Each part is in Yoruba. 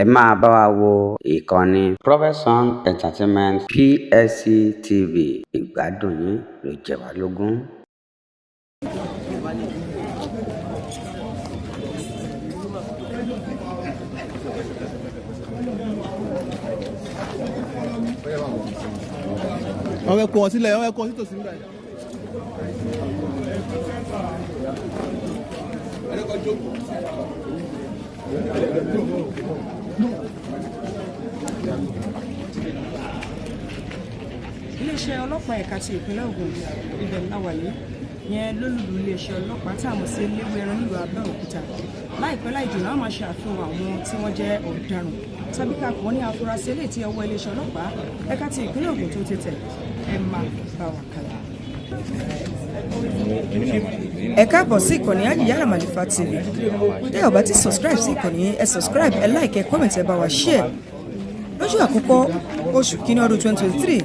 Ẹ máa bá wa wo ìkànnì Prophet Song Entertainment PSC TV. Ìgbádùn yín ló jẹ wá lógún. Wọ́n fẹ́ kó wọn sílẹ̀, wọ́n fẹ́ kó wọn sítòsí nígbà yìí. Iléeṣẹ́ ọlọ́pàá ẹ̀ka ti ìpínlẹ̀ Ògùn, ibẹ̀ ńlá wà yìí, yẹn lólùlù iléeṣẹ́ ọlọ́pàá tá a mọ̀ sí Eléwéẹran nílùú Abẹ́òkúta. Láìpẹ́ láì jìnnà, a máa ṣe àfihàn àwọn tí wọ́n jẹ́ ọ̀daràn tàbí ká pọ̀ ní afurasí eléyìí tí ọwọ́ iléeṣẹ́ ọlọ́pàá ẹ̀ka ti ìpínlẹ̀ Ògùn tó ti tẹ̀. Ẹ máa bá wa kálọ. Ẹ káàbọ̀ sí ìkànnì Ajíyàrá Màlífà TV. Tẹ́ ò bá ti subscribe sí ìkànnì yìí, ẹ subscribe, ẹ like, ẹ comment, ẹ bá wa share. Lọ́jọ́ àkọ́kọ́ oṣù kínní ọdún 2023,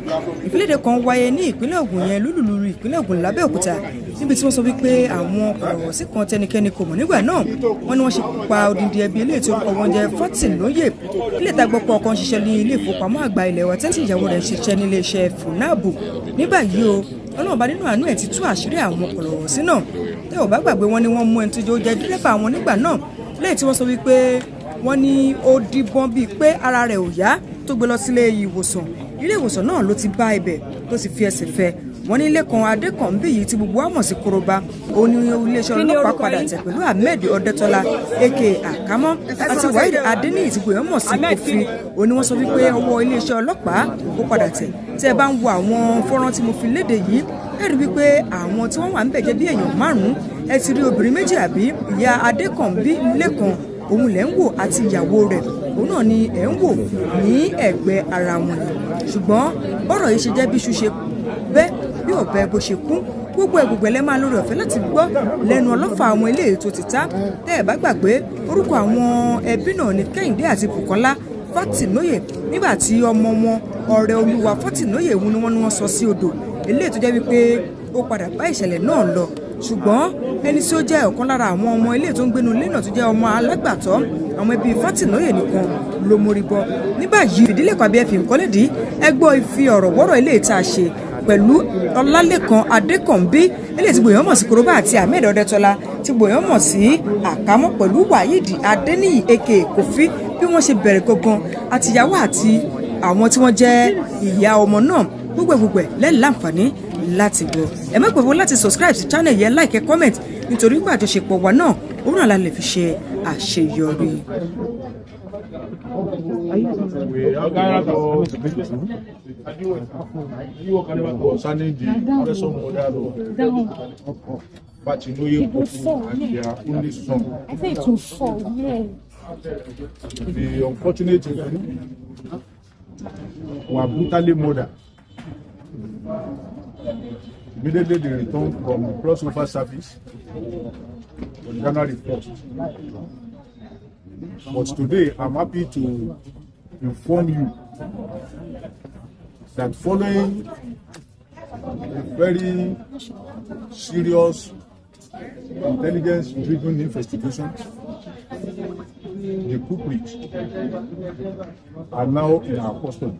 ìfiléde kan wáyé ní ìpínlẹ̀ Ògùn, yẹn lúlùlù ìpínlẹ̀ Ògùn lábẹ́òkúta, níbi tí wọ́n sọ wípé àwọn ọ̀rọ̀wọ̀sí kan tẹnikẹ́ni kò mọ̀ nígbà náà, wọ́n ní wọ́n ṣe pa odindi ẹbí eléyìí tí orúkọ wọn jẹ́ Fátìlóyè. Ilé ìta gbọ́pọ̀ ọkọ ń ṣiṣẹ́ ní ilé ìfowópamọ́ àgbà ilẹ̀ wa tẹ́ntì, ìyàwó rẹ̀ ń ṣiṣẹ́ ní iléeṣẹ́ FUNABU. Ní báyìí o, Ọlọ́run bá nínú àánú ẹ̀ ti tú àṣírí àwọn ọ̀rọ̀wọ̀sí náà. Tẹ́ ò bá gbàgbé, wọn ni wọ́n mú ẹni tó jẹ́ dírẹ́bà wọn nígbà náà, lẹ́yìn tí wọ́n sọ wípé wọ́n ní ó díbọ́n bíi pé ara rẹ̀ ò yá, tó gbé lọ sílé ìwòsàn. Ilé ìwòsàn náà ló ti bá ibẹ̀ tó sì fi ẹsẹ̀ fẹ́. Wọ́n ní Lẹ́kan Adékànbí yìí tí gbogbo wa mọ̀ sí Koroba, òun ni iléeṣẹ́ ọlọ́pàá padà tẹ̀ pẹ̀lú Ahmed Ọdẹ́tọ́lá aka Àkámọ́ àti Waheed Adéníyì tí gbogbo èèyàn mọ̀ sí Kofi. Òun ni wọ́n sọ wípé ọwọ́ iléeṣẹ́ ọlọ́pàá ó padà tẹ̀. Tẹ́ ẹ bá ń wo àwọn fọ́nrán tí mo fi léde yìí, ẹ rí wípé àwọn tí wọ́n wà ń bẹ̀ jẹ́ bí èèyàn márùn-ún. Ẹ ti rí obìnrin méjì, àbí ìyá Adékànbí Lẹ́kan òun lẹ́ ń wò, àti ìyàwó rẹ̀ òun náà ni ẹ̀ ń wò ní ẹ̀gbẹ́ ara wọn yìí. Ṣùgbọ́n bọ́rọ̀ yìí ṣe jẹ́, bí iṣu ṣe bẹ́, bí ọ̀bẹ bó ṣe kún, gbogbo ẹ̀ gbogbo ẹ̀ lẹ́ máa lórí ọ̀fẹ́ láti gbọ́ lẹ́nu ọlọ́fà àwọn ilé ètò títà. Tẹ́ ẹ̀ bá gbàgbé, orúkọ àwọn ẹbí náà ní Kẹ́hìndé àti Bùkọ́lá Fátìlóyè. Nígbà tí ọmọ wọn Ọ̀rẹ́ Olúwa Fátìlóyè òun ni wọ́n sọ sí odò, eléyìí tó jẹ́ wípé ó padà bá ìṣẹ̀lẹ̀ náà lọ. Ṣùgbọ́n ẹni tí ó jẹ́ ọ̀kan lára àwọn ọmọ ilé tó ń gbénu ilé náà, tó jẹ́ ọmọ alágbàtọ́ àwọn ẹbí Fátìlóyè nìkan ló mórí bọ́. Ní báyìí, ìdílé kan àbí ẹ fi nǹkan lédìí, ẹ gbọ́ ìfi ọ̀rọ̀ wọ́rọ̀ ilé tá a ṣe pẹ̀lú Ọlálẹ́kan Adékànbí eléyìí tí gbòyàn mọ̀ sí Koroba àti Ahmed Ọdẹ́tọ́lá tí gbòyàn mọ̀ sí Àkámọ́ pẹ̀lú Waheed Adéníyì aka Kofi, bí wọ́n ṣe bẹ̀rẹ̀ gangan, àtìyàwó àti àwọn tí wọ́n jẹ́ ìyá ọmọ náà, gbogbo gbogbo ẹ̀ lẹ́ẹ̀ láǹfààní láti gbọ́. Ẹ má gbàgbé láti subscribe sí channel yẹn, like, ẹ comment, nítorí pé àjọṣepọ̀ wa náà, òun náà la lè fi ṣe àṣeyọrí. We have concerning the gruesome murder of Fatinoye couple and their only son. I say it will fall, yeah. The unfortunate event were brutally murdered. Immediately they returned from the crossover service on January 1st. But today, I'm happy to inform you that following a very serious intelligence-driven investigation, the culprits are now in our custody.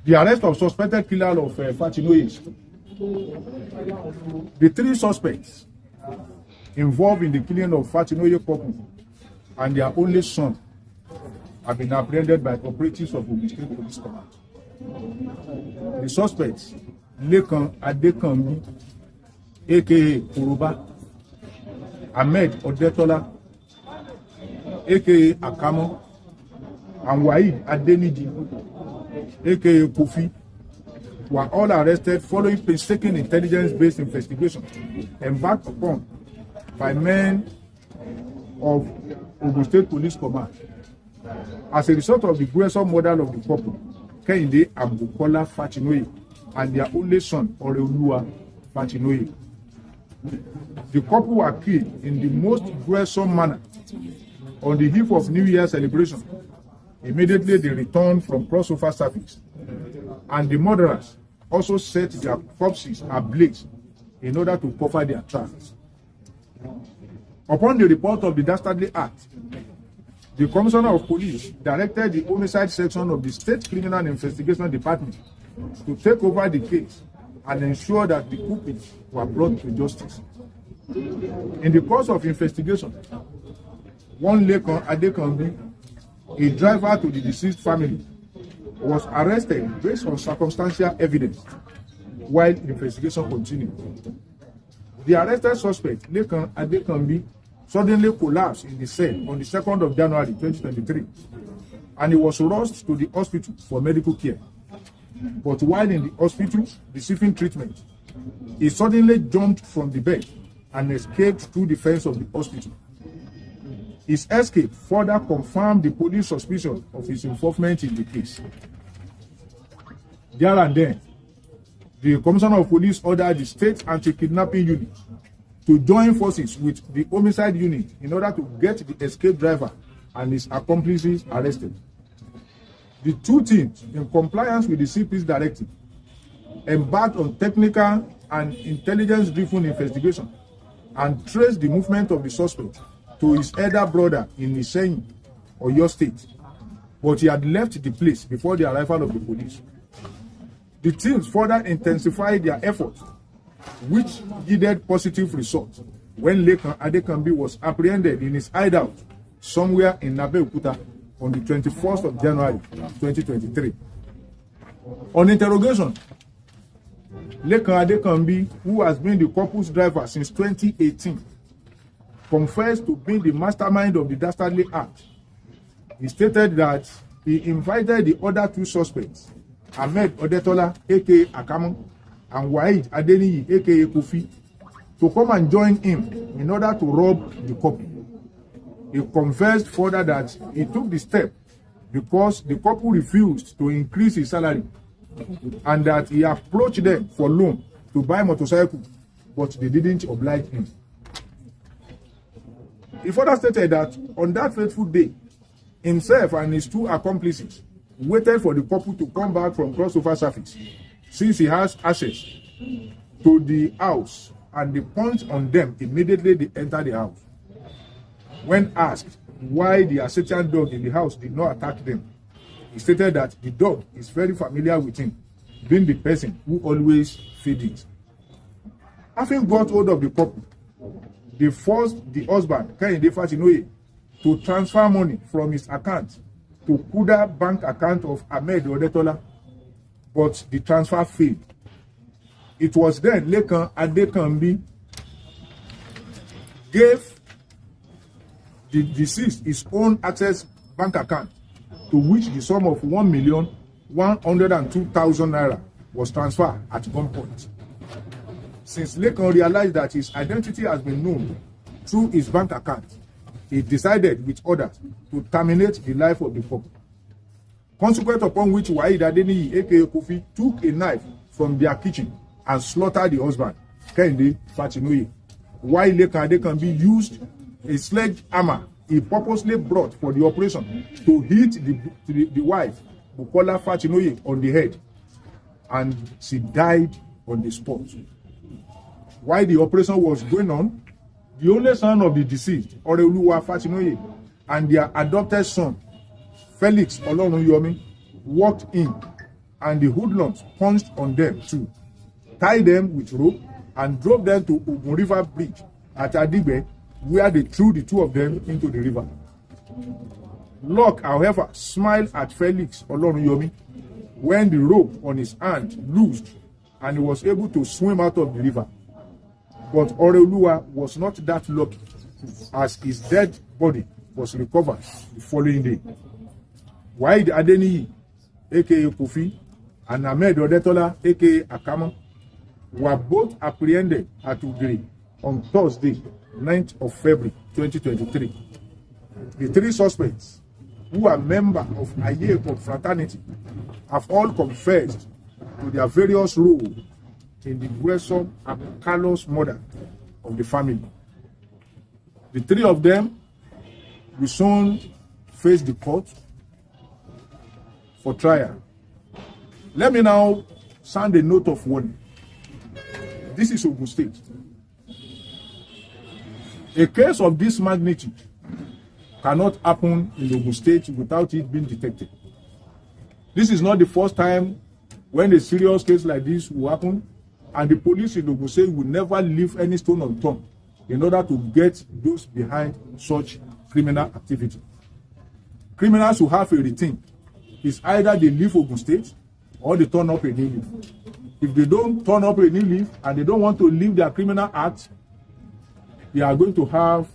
The arrest of suspected killer of Fatinoye. The three suspects involved in the killing of Fatinoye couple and their only son have been apprehended by operatives of Ogun State Police Command. The suspects, Lekan Adekanbi, aka Koroba, Ahmed Odetola, aka Akamo, and Waheed Adeniji, aka Kofi, were all arrested following painstaking intelligence-based investigation embarked upon by men of Ogun State Police Command as a result of the gruesome murder of the couple, Kehinde and Bukola Fatinoye, and their only son, Oreoluwa Fatinoye. The couple were killed in the most gruesome manner on the eve of New Year celebration. Immediately they returned from crossover service, and the murderers also set their corpses ablaze in order to cover their tracks. Upon the report of the dastardly act, The Commissioner of Police directed the homicide section of the State Criminal Investigation Department to take over the case and ensure that the culprits were brought to justice. In the course of investigation, one Lekan Adekanbi, a driver to the deceased family, was arrested based on circumstantial evidence while investigation continued. The arrested suspect, Lekan Adekanbi, suddenly collapsed in the cell on the 2nd of January 2023, and he was rushed to the hospital for medical care. But while in the hospital receiving treatment, he suddenly jumped from the bed and escaped through the fence of the hospital. His escape further confirmed the police suspicion of his involvement in the case. There and then, the Commissioner of Police ordered the State Anti-Kidnapping Unit to join forces with the Homicide Unit in order to get the escaped driver and his accomplices arrested. The two teams, in compliance with the CP's directive, embarked on technical and intelligence-driven investigation and traced the movement of the suspect to his elder brother in Iseyin, Oyo State, but he had left the place before the arrival of the police. The teams further intensified their efforts, which yielded positive results when Lekan Adekanbi was apprehended in his hideout somewhere in Abeokuta on the 21st of January 2023. On interrogation, Lekan Adekanbi, who has been the couple's driver since 2018, confessed to being the mastermind of the dastardly act. He stated that he invited the other two suspects, Ahmed Odetola, aka Akamu, and Waheed Adeniyi, aka Kofi, to come and join him in order to rob the couple. He confessed further that he took the step because the couple refused to increase his salary and that he approached them for loan to buy motorcycle, but they didn't oblige him. He further stated that on that fateful day, himself and his two accomplices waited for the couple to come back from crossover service, since he has access to the house, and they punched on them immediately they entered the house. When asked why the Alsatian dog in the house did not attack them, he stated that the dog is very familiar with him, being the person who always feeds it. Having got hold of the couple, they forced the husband, Kehinde Fatinoye, to transfer money from his account to Kuda bank account of Ahmed Odetola, but the transfer failed. It was then Lekan Adekanbi gave the deceased his own Access bank account, to which the sum of 1,102,000 naira was transferred at gunpoint. Since Lekan realized that his identity has been known through his bank account, he decided with others to terminate the life of the couple. Consequent upon which Waheed Adeniyi, aka Kofi, took a knife from their kitchen and slaughtered the husband, Kehinde Fatinoye, while Lekan Adekanbi used a sledgehammer he purposely brought for the operation to hit the wife, Bukola Fatinoye, on the head, and she died on the spot. While the operation was going on, the only son of the deceased, Oreoluwa Fatinoye, and their adopted son, Felix Olorunyomi, walked in, and the hoodlums punched on them too, tied them with rope, and drove them to Ogun River Bridge at Adigbe, where they threw the two of them into the river. Luck, however, smiled at Felix Olorunyomi when the rope on his hand loosed and he was able to swim out of the river. But Oreoluwa was not that lucky, as his dead body was recovered the following day. Waheed Adeniyi, aka Kofi, and Ahmed Odetola, aka Akama, were both apprehended at Ugiri on Thursday, 9th of February 2023. The three suspects, who are members of Ayeeko fraternity, have all confessed to their various roles in the gruesome and callous murder of the family. The three of them will soon face the court for trial. Let me now sound a note of warning. This is Ogun State. A case of this magnitude cannot happen in Ogun State without it being detected. This is not the first time when a serious case like this will happen, and the police in Ogun State will never leave any stone unturned in order to get those behind such criminal activity. Criminals who have a rethink is either they leave Ogun State or they turn up a new leaf. If they don't turn up a new leaf and they don't want to leave their criminal act, they are going to have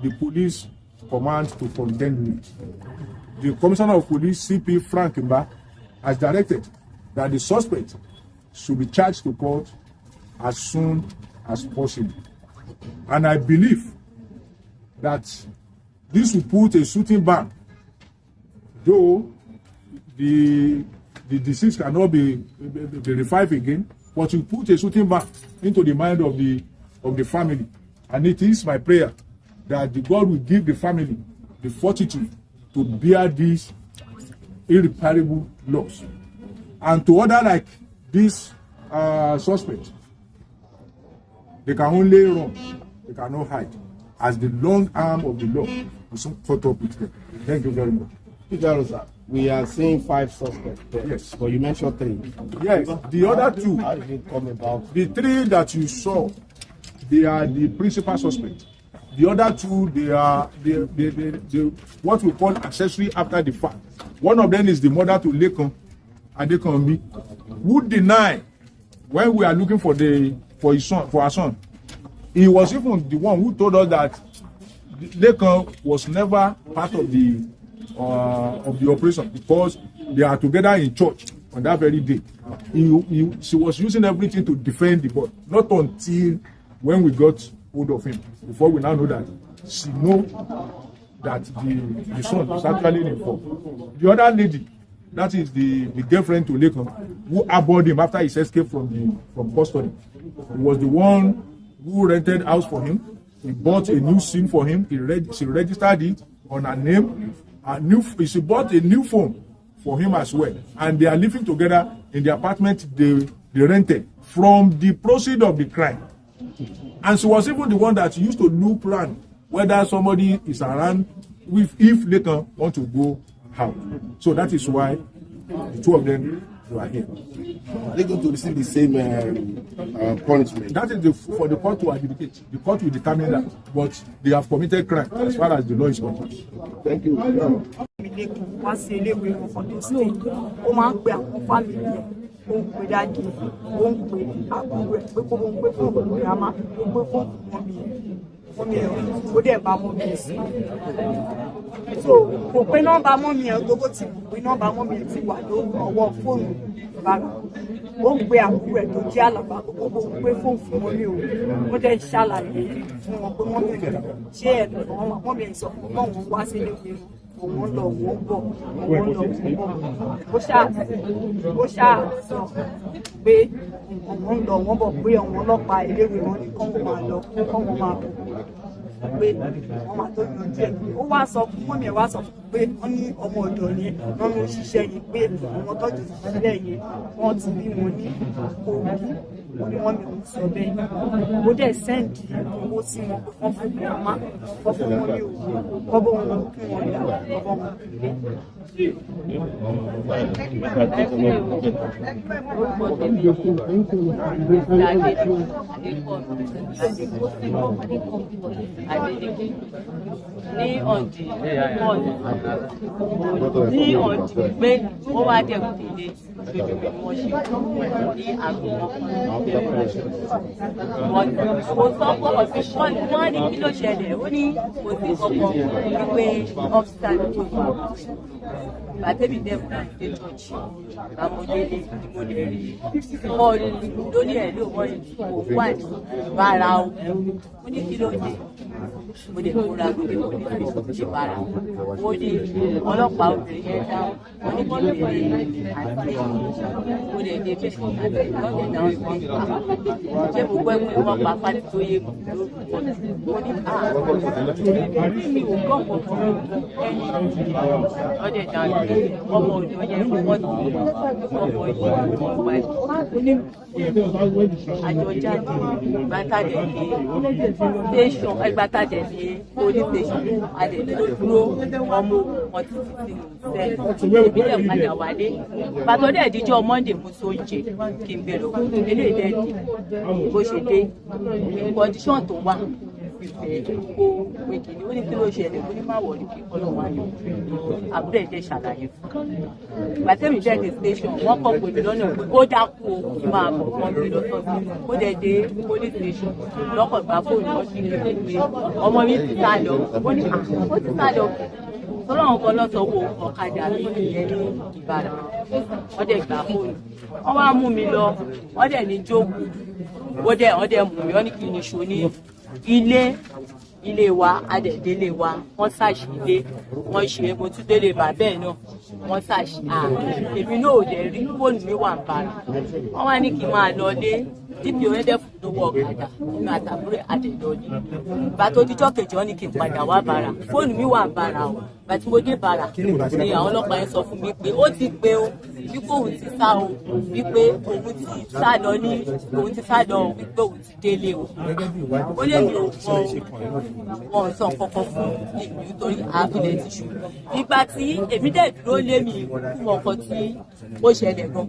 the police command to contend with. The Commissioner of Police, CP Frank Mba, has directed that the suspect should be charged to court as soon as possible. And I believe that this will put a shooting ban, though the disease cannot be revived again, but you put a shooting ban into the mind of the family. And it is my prayer that the God will give the family the fortitude to bear this irreparable loss. And to other like this suspect, they can only run, they cannot hide, as the long arm of the law will soon caught up with them. Thank you very much. We are seeing 5 suspects there. Yes. But you mentioned 3. Yes, the other 2. How did it come about? The 3 that you saw, they are the principal suspect. The other 2, they are they what we call accessory after the fact. One of them is the mother to Lekan Adekanbi, who deny when we are looking for her son. He was even the one who told us that Lekan was never part of the operation because they are together in church on that very day. She was using everything to defend the boy. Not until when we got hold of him, before we now know that she know that the son was actually involved. The other lady, that is the girlfriend to Lekan, who harbored him after his escape from custody. He was the one who rented house for him. He bought a new SIM for him. She registered it on her name. She bought a new phone for him as well. And they are living together in the apartment they rented from the proceeds of the crime. And she was even the one that used to look around whether somebody is around if Lekan want to go out. So that is why the 2 of them were here. Are they going to receive the same punishment? That is for the court to adjudicate. The court will determine that. But they have committed crime as far as the law is concerned. Thank you. Ó ń pe dáàdì, ó ń pe àbúrò ẹ̀ pé kó ń gbé fóònù girama, ó gbé fóònù mọ́mí ẹ̀, ó dẹ̀ bá mọ́mí ẹ̀ sí. So kò pé nọ́mbà mọ́mí ẹ̀ gbogbo ti mọ̀ pé nọ́mbà mọ́mí ẹ̀ ti wà lọ́wọ́ fóònù bàbá. Ó ń pe àbúrò ẹ̀ tó jẹ́ Àlàbá kó ń gbé fóònù fún mọ́mí o. Ó dẹ̀ ṣàlàyé fún wọn pé mọ́mí ẹ̀ ṣé ẹ̀ mọ́mí ẹ̀ sọ fún wọn wá sí ilé ìwé òun lọ òun bọ̀ òun lọ òun bọ̀. Ó ṣáà sọ pé òun lọ òun bọ̀ pé àwọn ọlọ́pàá iléèwé wọn ní kọ́ wọn máa lọ kọ́ wọn máa bọ̀ pé wọ́n máa tó yanjú ẹ̀. Ó wá sọ fún mọ́mí ẹ̀ wá sọ fún pé wọ́n ní ọmọ ọ̀dọ̀ ni wọ́n ló ṣiṣẹ́ yẹn pé àwọn tọ́jú ìṣiṣẹ́ yẹn wọ́n ti rí wọn ní òwú. Ó ní wọ́n mi ò sọ bẹ́ẹ̀. Ó dẹ̀ sẹ́ǹdì owó sí wọn pé wọ́n fún grandma, wọ́n fún wọn ní owó, kọ́ bọ́ wọn kí wọ́n dà, kọ́ bọ́ wọn. Ní ọ̀dì ní ọ̀dì pé wọ́n wá dẹ̀ kúndé lójú bí wọ́n ṣe ní aago mọ́kànlá. Kò sọ pé ọ̀sìn wọ́n ní kí ló ṣẹlẹ̀, ó ní kò sí kankan wípé ọ́fíìsà ló tó fà á. Bàtẹ́bí dẹ́kun dé church, àmọ́délé ni mo lè rí bọ́ọ̀lù lórí ẹ̀ ló wọ́n kò wà ní bára o. Mo ní kí ló dé? Mo lè múra pé mo lè fi ṣe bára. Mo ní ọlọ́pàá obìnrin yẹn dáhùn. Mo ní kí ló dé àti mo lè dé bẹ́ẹ̀ àti lọ́dẹ̀ náà pé ṣé mo gbọ́ pé wọ́n pa Fátítóyè lórúkọ? Mo ní à mi ò gbọ́ nǹkan ẹni Wọ́n dẹ̀ dá ọmọ ọ̀dọ́ yẹn wọ́n ti ọmọ yìí wọ́n wá àjọ jáde gbàtàdé ní station, gbàtàdé ní police station, àdè tó dúró ọmọ wọn títí sínú sẹ́ẹ̀ ìbílẹ̀ padà wálé. Pàtó dẹ̀ díjọ́ Monday, mo so oúnjẹ kí n bẹ̀rẹ̀ òkú eléyìí dẹ̀ dé. Bó ṣe dé, condition tó wà ìfẹ́ kó pé kìíní, ó ní kí ló ṣẹlẹ̀, ó ní má wọ̀rí, kí ọlọ́wọ́ ayọ̀. Àbúrò ẹ̀ jẹ́ ṣàlàyé fún un. Gbàtẹ́mi jẹ́ dé station, wọ́n kọ́ pè mí lọ́nà pé ó dákú o, kí máa bọ̀, wọ́n gbé lọ sọ́sọ́. Ó dẹ̀ dé police station, lọ́kọ̀ gba fóònù, wọ́n sì ní pé ọmọ mi ti sá lọ. Ó ní ó ti sá lọ, tọ́lọ́run kan lọ́ sanwó ọ̀kadà mi ìyẹn ní Ìbàdàn. Wọ́n dẹ̀ gbà fóònù, wọ́n wá mú mi lọ, wọ́n dẹ̀ ní jókòó, wọ́n dẹ̀ mú mi, wọ́n ní kí n ṣo ní ilé ilé wa. Adẹ̀délé wa, wọ́n ṣàṣì ilé, wọ́n ṣe. Mo tún délé bàbá ẹ̀ náà, wọ́n ṣàṣì à, èmi náà ò dẹ̀ rí fóònù mi wà ń bára. Wọ́n wá ní kí n máa lọ lé DPO yẹn dẹ̀ fún lówó ọ̀kadà, èmi àtàbúrò àdẹ̀lọ́lé. Ìgbà tó dijọ́ kejì, wọ́n ní kí n padà wá bára, fóònù mi wà ń bára o. Ìgbà tí mo dé bára ni àwọn ọlọ́pàá yẹn sọ fún mi pé ó ti pé o, wípé òun ti sá o, wípé òun ti sá lọ ní òun ti sá lọ, wípé òun ti délé o. Ó lè mi ò mọ, wọn ò sọ kankan fún mi nítorí àbílẹ̀ ti ṣù. Ìgbà tí èmi dẹ̀ dúró lé mi fún ọkọ tí ó ṣẹlẹ̀ gangan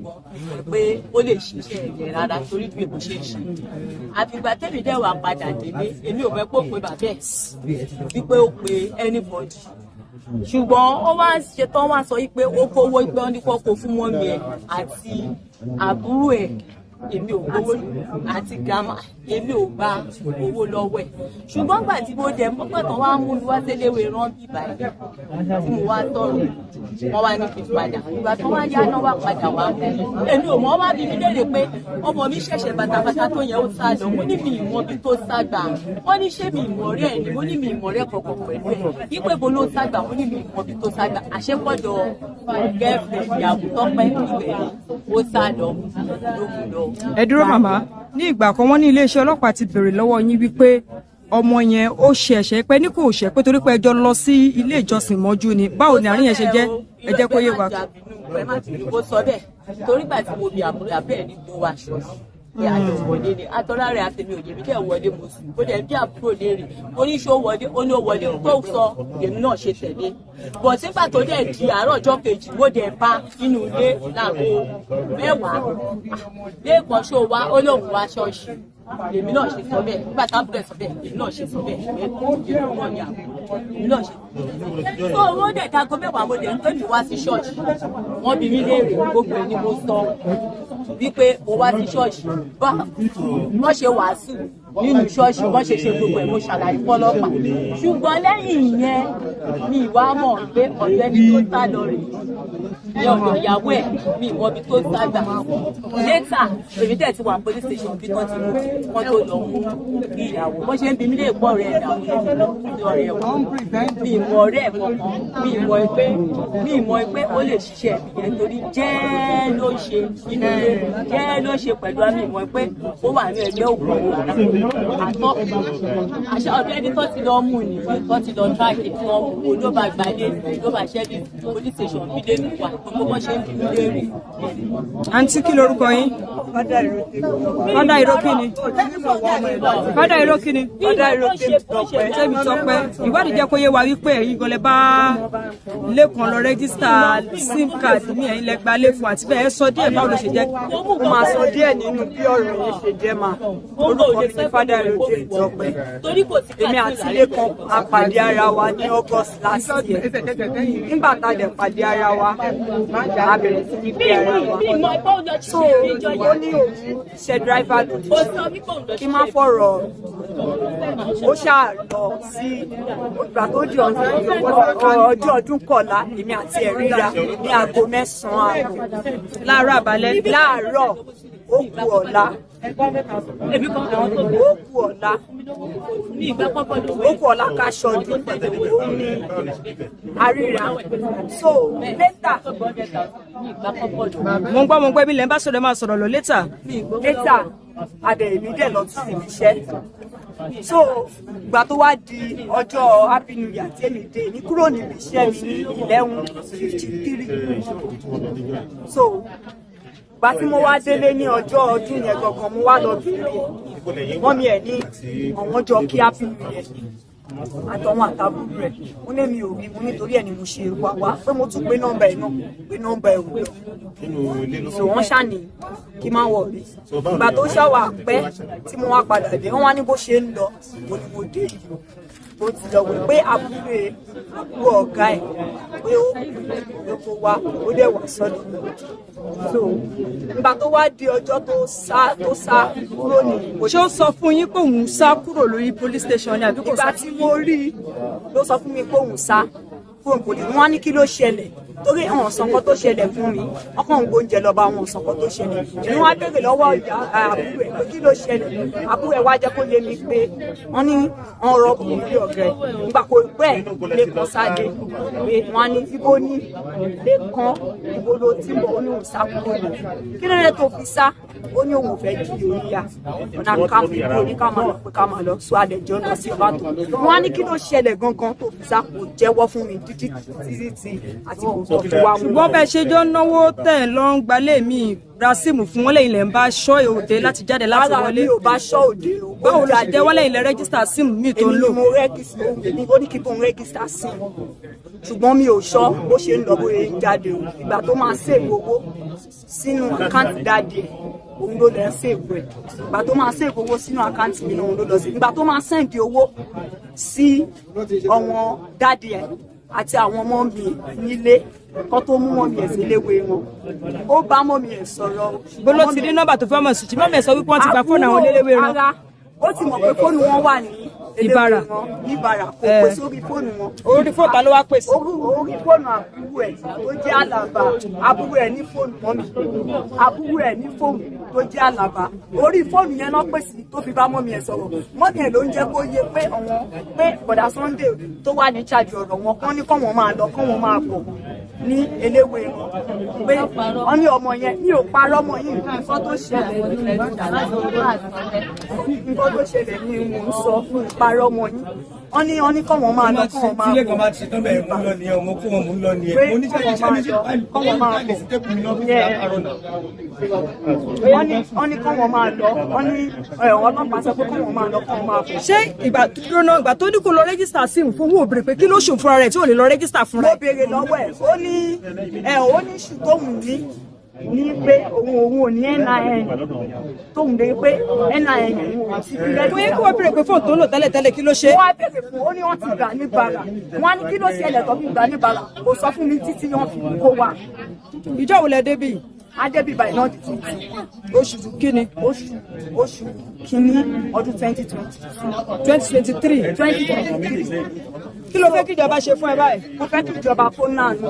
pé ó lè ṣiṣẹ́ ẹ̀jẹ̀ rárá torí bí èmo ṣe ń ṣe. Àfìgbà tẹ́mi dẹ̀ wà padà délé, èmi ò fẹ́ kó pe bàbá ẹ̀, wípé ó pe anybody, ṣùgbọ́n ó wá ń ṣe tán, wá sọ wípé ó kówó, pé ó ní kó kó fún mọ́mí ẹ̀ àti àbúrò ẹ̀. Èmi ò gbowó àti grandma, èmi ò gba owó lọ́wọ́ ẹ̀. Ṣùgbọ́n gbà tí mo dẹ̀ mọ́gbà tán wá mú mi wá séléwé rán bíbá ẹ̀ tí mo wá sọ̀rọ̀, wọ́n wá ní kí n padà. Ìgbà tó wá yá náà wá padà wá mú èmi ò mọ̀. Wá bí mi léèrè pé ọmọ mi ṣẹ̀ṣẹ̀ bàtàbàtà tó yẹ, ó sá lọ. Mo ní mi ìmọ̀ ibi tó sá gbà. Wọ́n ní ṣé mi ìmọ̀ rẹ̀ ni? Mo ní mi ìmọ̀ rẹ̀ kọ̀ọ̀kan pẹ̀lú ẹ̀. Wípé bo ló sá gbà? Mo ní mi ìmọ̀ ibi tó sá gbà. Àṣepọ̀dọ̀ girlfriend ìyàwó tọ́pẹ́, ibẹ̀ ni ó sá lọ ló mú lọ. Ẹ dúró, màmá. Ní ìgbà kan, wọ́n ní iléeṣẹ́ ọlọ́pàá ti béèrè lọ́wọ́ yín wípé ọmọ yẹn ó ṣe ẹ̀ṣẹ̀, pé ní kò ṣẹ̀, pé torí pé ẹjọ́ lọ sí ilé ìjọsìn mọ́jú ni. Báwo ni àárín yẹn ṣe jẹ́? Ẹ jẹ́ kó yé wa. Ẹ má bínú, ó sọ bẹ́ẹ̀ torí gbà tí mo bí àbúrò abẹ́ẹ̀ ní gbó wa ṣọ́ọ̀ṣì pé àjọ wọlé ni atọ́lá rẹ̀ àtẹ̀mí òye mi dẹ̀ wọlé, mo sùn. Ó dẹ̀ bí àbúrò léèrè, mo ní ṣó wọlé? Ó ní ó wọlé. Tó sọ èmi náà ṣe tẹ̀lé bọ̀. Sígbà tó dẹ̀ di àárọ̀ ọjọ́ kejì, mo dẹ̀ bá nínú ilé láago 10 lẹ́ẹ̀kan. Ṣó wa? Ó lóun wá ṣọ́ọ̀ṣì. Èmi náà ṣe sọ bẹ́ẹ̀. Nígbà tá àbúrò ẹ̀ sọ bẹ́ẹ̀, èmi náà ṣe sọ bẹ́ẹ̀. Èmi náà ní àbúrò, èmi náà ṣe tó owó dẹ̀ dago 10. Mo dẹ̀ ń pè mí wá sí ṣọ́ọ̀ṣì, wọ́n bi mí léèrè gbogbo ẹ̀ ni mo sọ wípé mo wá sí ṣọ́ọ̀ṣì, bá wọ́n ṣe wàásù nínú ṣọ́ọ̀ṣì, wọ́n ṣe ṣe gbogbo ẹ̀, mo ṣàlàyé fọlọ́pàá. Ṣùgbọ́n lẹ́yìn ìyẹn mi ìwà mọ̀ pé ọ̀dọ̀ ẹni tó sá lọ rèé ní ọ̀dọ̀ ìyàwó ẹ̀, mi ìmọ̀ ibi tó sá gbà. Later, èmi dẹ̀ ti wà police station bí wọ́n ti mú wọ́n tó lọ mú ìyàwó. Wọ́n ṣe ń bi mí lè pọ̀ rẹ̀ ìyàwó ọ̀rẹ́ wọn, mi ìmọ̀ ọ̀rẹ́ ẹ̀ kankan. Mi ìmọ̀ pé ó lè ṣiṣẹ́ ìyẹn torí jẹ́ ló ń ṣe nínú ilé, jẹ́ ló ń ṣe pẹ̀lú àmì ìmọ̀ pé ó wà ní ẹgbẹ́ òkùnkùn àtọ́ àṣà. Ọ̀dọ̀ ẹni tó ti lọ mú ni tó ti lọ track tí wọ́n mú ló bá gbalé, ló bá ṣẹ́bi police station bí lé mi wà, gbogbo bó ṣe ń bi mí léèrè. Àǹtí, kí lorúkọ yín? Fádà ìró kí ni? Fádà ìró kí ni? Fádà ìró Tèmi Tèmi Tọ́pẹ́. Ìwádìí jẹ́ kó yé wa wípé ẹ̀yin gan lẹ bá Lẹ́kan lọ register SIM card ní ẹ̀yin lẹ gba lẹ́fun àti bẹ́ẹ̀. Ẹ sọ díẹ̀, báwo ló ṣe jẹ́? Mo máa sọ díẹ̀ nínú bí ọ̀rọ̀ yẹn ṣe jẹ́ mà. Orúkọ mi ni Fádà ìró Tèmi Tọ́pẹ́. Torí kò sí Èmi àti Lẹ́kan a pàdé ara wa ní August last year. Nígbà tá a dẹ̀ pàdé ara wa, a bẹ̀rẹ̀ sí ní fi ara wa. So ó ní òun ṣe driver lòdì kí má fọ̀rọ̀, ó ṣáà lọ sí ìgbà tó di ọjọ́ ọdún kọ̀ọ̀la, èmi àti ẹ̀ ríra ní aago 9:30. Láàárọ̀ àbálẹ́? Láàárọ̀, ó kù ọ̀la, ó kù ọ̀la, ó kù ọ̀la ká ṣọdún, ó ní àríra. So later Mo ń gbọ́, mo ń gbọ́. Ibi lẹ́ ń bá sọ̀rọ̀, ẹ máa sọ̀rọ̀ lọ later. Later, adẹ̀ èmi dẹ̀ lọ sí ibi iṣẹ́. So ìgbà tó wá di ọjọ́ Happy New Year tí èmi dé, èmi kúrò níbi iṣẹ́ mi ní 11:53. So ìgbà tí mo wá délé ní ọjọ́ ọdún yẹn gangan, mo wá lọ bèrè mọ́mí ẹ̀ ní àwọn jọ kí Happy New Year àtọwọn àtàbúrò rẹ̀. Mo ní mi ò rí mo, nítorí ẹ̀ ni mo ṣe wá wá pé mo tún pé nọ́mbà ẹ̀ náà, pé nọ́mbà ẹ̀ ò lọ. So wọ́n ṣàní kí má wọ̀ rí. Ìgbà tó ṣàwà pẹ́ tí mo wá padà dé, wọ́n wá ní bó ṣe ń lọ, mo ní mo dé yìí, bó ti lọ wẹ̀ pé àbúrò ọ̀gá ẹ̀ pé ó pé kó wá, ó dẹ̀ wá sọ́dọ̀ mi. So ìgbà tó wá di ọjọ́ tó sá kúrò ní Ṣé ó sọ fún yín pé òun sá kúrò lórí police station ni àbí kò Ìgbà sá? tí mo rí i ló sọ fún mi pé òun sá kúrò kò lè. Wọn á ní kí ló ṣẹlẹ̀, torí àwọn sọ nǹkan tó ṣẹlẹ̀ fún mi. Ọkàn ń gbóúnjẹ lọ bá wọn sọ nǹkan tó ṣẹlẹ̀. Èmi wá béèrè lọ́wọ́ ìyá àbúrò ẹ̀ pé kí ló ṣẹlẹ̀. Àbúrò ẹ̀ wá jẹ́ kó yé mi pé wọ́n ní wọ́n rọ́ọ̀bù ilé ọ̀rẹ́. Nígbà kó pẹ́ lẹ́kàn sáde pé wọ́n á ní ibo ní lẹ́kàn, ibo ló ti ń bọ̀. Ó ní òun sá kúrò ní. Kí ló dé tó fi sá? Ó ní òun ò fẹ́ di oríyá ọ̀nà káàmù ìbò ní ká máa lọ, pé ká máa lọ sọ àdẹ̀jọ́ lọ sí ọba tó. Wọ́n á ní kí ló ṣẹlẹ̀ gangan tó fi sá? Kò jẹ́wọ́ fún mi títí títí tí àti kò tó fi wá mú. Ṣùgbọ́n bẹ́ẹ̀ ṣe jọ ń náwó tẹ̀ ń lọ ń gbalé mi ra síìmù fún wọn lẹ́yìn lẹ́ ń bá ṣọ́ òde láti jáde láti Rárá, wọlé. mi ò bá ṣọ́ òde o. Báwo ló ṣe jẹ́wọ́ lẹ́yìn lẹ́ register síìmù míì tó ń Èmi lò? ni mo register. Ó ní kí n bóun register sí i, ṣùgbọ́n mi ò ṣọ́ bó ṣe ń lọ, bó ṣe ń jáde o. Ìgbà tó máa save owó sínú account daddy ẹ̀, òun ló lọ save ẹ̀. Ìgbà tó máa save owó sínú account mi náà, òun ló lọ sí. Ìgbà tó máa send owó sí ọ̀wọ́n daddy ẹ̀ àti àwọn ọmọ mi nílé kó tó mú mummy ẹ̀ síléwé wọn, ó bá mummy ẹ̀ sọ̀rọ̀. Bó ló ti rí nọ́mbà tó fẹ́ mọ̀ sí? Mummy ẹ̀ sọ wípé wọ́n ti gba fóònù àwọn eléwé wọn. Rárá, ó ti mọ̀ pé fóònù wọn wà ní Ìbàrà. eléwé wọn níbàrà. Kò pè sórí fóònù wọn. Orí fóònù ta ló wá pè sí? Orí fóònù àbúrò ẹ̀ tó jẹ́ Àlàbà. Àbúrò ẹ̀ ní fóònù mummy, àbúrò ẹ̀ ní fóònù tó jẹ́ Àlàbà. Orí fóònù yẹn náà pè sí tó fi bá mummy ẹ̀ sọ̀rọ̀. Mummy ẹ̀ ló ń jẹ́ kó yé pé àwọn pé bọ̀dà Sunday tó wà ní charge ọ̀rọ̀ wọn kán ní kọ́ wọn máa lọ, kọ́ wọn máa bọ̀ ní eléwé wọn, pé wọ́n ní ọmọ yẹn ní ò parọ́ mọ́ yìí. Nǹkan tó ṣẹlẹ̀ ní mò ń sọ fún ìparọ́ mọ́ yín. Wọ́n ní kọ́ wọn máa lọ, kọ́ wọn máa Tílé bọ̀ kan bá ti ṣe tán bẹ́ẹ̀, mú lọ nìyẹn, mo kó wọn mú lọ nìyẹn. Pé Mo ní sẹ́yìn kọ́ wọn iṣẹ́ máa mi ṣe lọ, kọ́ wọn máa fáìlì bọ̀. sí tẹ́kùn mi lọ́fíìsì látàárọ̀ náà. Wọ́n ní kọ́ wọn máa lọ. Wọ́n ní ọlọ́pàá sọ pé kọ́ wọn máa lọ, kọ́ wọn máa bọ̀. Ṣé ìgbà dúró náà, ìgbà tó ní kó lọ register síìmù fún owó, òbèrè pé kí ló ṣòun fúnra rẹ̀ tí ò lè lọ register fúnra Mo ẹ̀? béèrè lọ́wọ́ ẹ̀, ó ní ẹ̀ ó ní ṣù tóun ní pé òun ò ní NIN tóun lè pé NIN òun ò ti fi Kò yẹ kí wọ́n béèrè pé fóònù tó ń lò tẹ́lẹ̀tẹ́lẹ̀, kí ló ṣe? Wọ́n á béèrè fún, ó ní wọ́n ti gbà ní bàrà. Wọ́n á ní kí ló ṣẹlẹ̀ tó fi gbà ní bàrà? Kò sọ fún mi títí wọ́n fi kó wa. Ìjọ wo lẹ débì? Adébíbà iná di títí. Oṣù kíni? Oṣù kínní ọdún 2022. 2023? 2023. Kí ló fẹ́ kíjọba ṣe fún ẹ báyìí? Mo fẹ́ kí ìjọba kó náànú,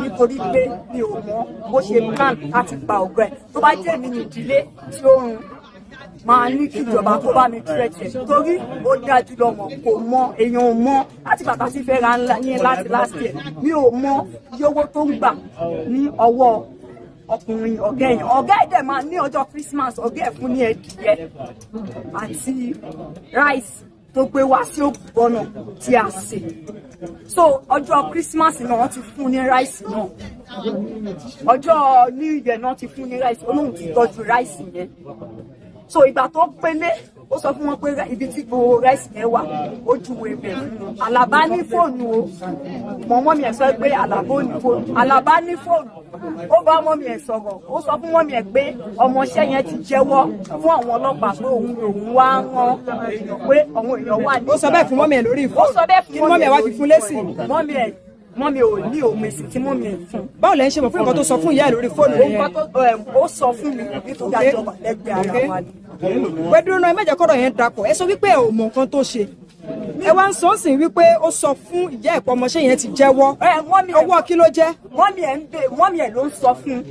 nítorí pé mi ò mọ bó ṣe plan láti pa ọ̀gá ẹ̀. Tó bá jẹ́ mi ní ìdílé tí ó ń máa ní kí ìjọba kó bá mi tírẹ̀tì ẹ̀, torí ó dájú lọ́mọ kò mọ èèyàn ò mọ láti bàtà sí fẹ́ ra ńlá ní láti last year. Mi ò mọ iye owó tó ń gbà ní ọwọ́ ọkùnrin ọ̀gá ẹ̀yàn. Ọ̀gá ẹ̀ dẹ̀ máa ní ọjọ́ Christmas, ọ̀gá ẹ̀ fún ní ẹdìyẹ àti rice tó gbé wá sí Ògùnbọ̀nà tí a sè. So ọjọ́ Christmas náà wọ́n ti fún ní rice náà, ọjọ́ New Year náà ti fún ní rice. Olóhùn ti tọ́jú rice yẹn. So ìgbà tó pélé, ó sọ fún wọn pé ibi tí gbogbo rice yẹn wà, ó júwe ibẹ̀ fún wọn. Àlàbá ní fóònù o. Mọ̀ mummy ẹ̀ sọ pé Àlàbá ò ní fóònù. Àlàbá ní fóònù, ó bá mummy ẹ̀ sọ̀rọ̀. Ó sọ fún mummy ẹ̀ pé ọmọọṣẹ́ yẹn ti jẹ́wọ́ fún àwọn ọlọ́pàá pé òun lòun wá rán èèyàn, pé àwọn èèyàn wà ní. Ó sọ bẹ́ẹ̀ fún mummy ẹ̀ lórí Ó fóònù? sọ bẹ́ẹ̀ fún Kí ni mummy ẹ̀ wá fi fún lésì? Mummy ò ní òun èsì tí mummy ẹ̀ fún. Báwo lẹ ń ṣe mọ̀ fún nǹkan tó sọ fún ìyá ẹ̀ lórí fóònù yẹn? Nǹkan tó ó sọ fún mi, nítorí àjọ wà lẹ́gbẹ̀ẹ́ ara wa ni. Pẹ̀lú náà, ẹ má jẹ́ kọ́rọ̀ yẹn dapọ̀. Ẹ sọ wípé ẹ ò mọ nǹkan tó ṣe, ẹ wá ń sọ ń sìn wípé ó sọ fún ìyá ẹ̀pọ̀ ọmọọṣẹ́ yẹn ti jẹ́wọ́. Ẹ mummy ẹ̀ Ọwọ́ kí ló jẹ́? Mummy ẹ̀ ń bè, mummy ẹ̀ ló ń sọ fún un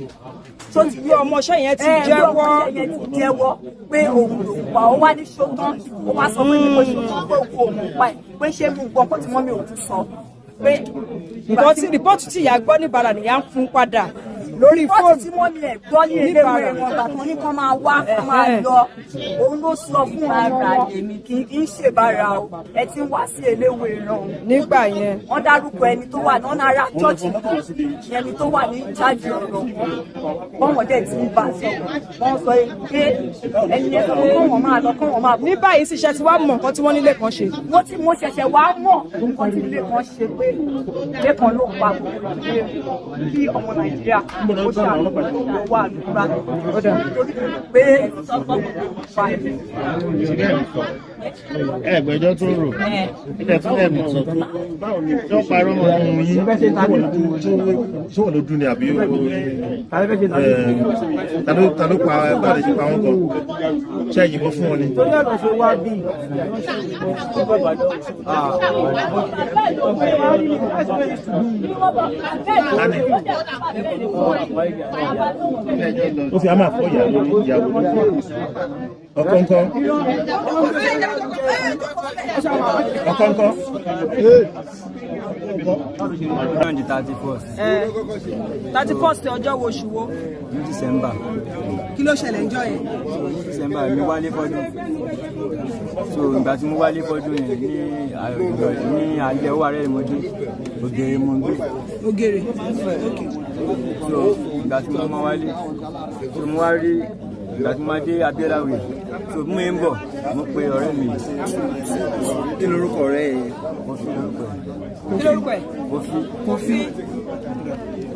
tó ti Bí ọmọọṣẹ́ yẹn ti ẹ bí jẹ́wọ́. Ọmọọṣẹ́ yẹn ti jẹ́wọ́ pé òun lòún pa. Ó wá ní ṣótán, ó wá sọ pé nípa ṣótán pé òun òun pa ẹ̀, pé ṣé mú gbọ́n kó tí mummy òun sọ pé Nǹkan tí report tí ìyá gbọ́ ní bàrà nìyá ń fún padà. Lórí Rìpọ́ọ̀tì fóònù. tí mọ́mí ẹ̀ gbọ́ ní eléwé wọn bàtàn ní kán máa wá kán máa lọ. Òun ló sọ fún ọmọ wọn kì í ṣèbára o. Ẹ ti ń wá sí eléwé ràn. Nígbà yẹn. Wọ́n dárúkọ ẹni tó wà ní ọ̀nà ará chọ́ọ̀chì kan ẹni tó wà ní ìjáde ọ̀rọ̀ bọ́wọ̀n dẹ̀ ti ń bá a sọ̀rọ̀. Wọ́n sọ pé ẹni yẹn sọ pé kọ́wọ́n máa lọ kọ́wọ́n máa bọ̀. Ní báyìí sì ṣe ti wá mọ̀ nǹkan tí wọ́n nílé kan ṣe. Mo ti mo ṣẹ̀ṣẹ̀ wá mọ̀ nǹkan tí ilé kan ṣe pé ilé kan ló pa gbogbo pé kí ọmọ Nàìjíríà ó ṣàlùwà wà lùgbà nítorí pé Ẹgbẹ́jọ́ tó rò ilẹ̀ tó lẹ̀ mọ̀ tí wọ́n parọ́ mọ́ ohun yín ṣé wọ́n ló dún ni àbí ta ló pa báyìí ṣe pa wọ́n kan ṣé ìyìnbọn fún wọn ni. Ó fi àmà fọ́ ìyàwó ìyàwó ọkọ ńkọ́ ọkọ ńkọ́. On the 31st. 31st ọjọ́ wo oṣù wo? Ní December. Kí ló ṣẹlẹ̀ ńjọ́ yẹn? So ní December mi wálé fọ́dún. So ìgbà tí mo wálé fọ́dún yẹn ní alẹ́ owó ààrẹ mo dé. Ògèrè mo ń gbé. Ògèrè. So ìgbà tí mo máa wálé. So mo wá rí ìgbà tí mo máa dé Abiola Way. So mo ń bọ̀ mo pe ọ̀rẹ́ mi. Kí lorúkọ ọ̀rẹ́ yẹn? Kofi lorúkọ ẹ̀. Kí lorúkọ ẹ̀? Kofi. Kofi.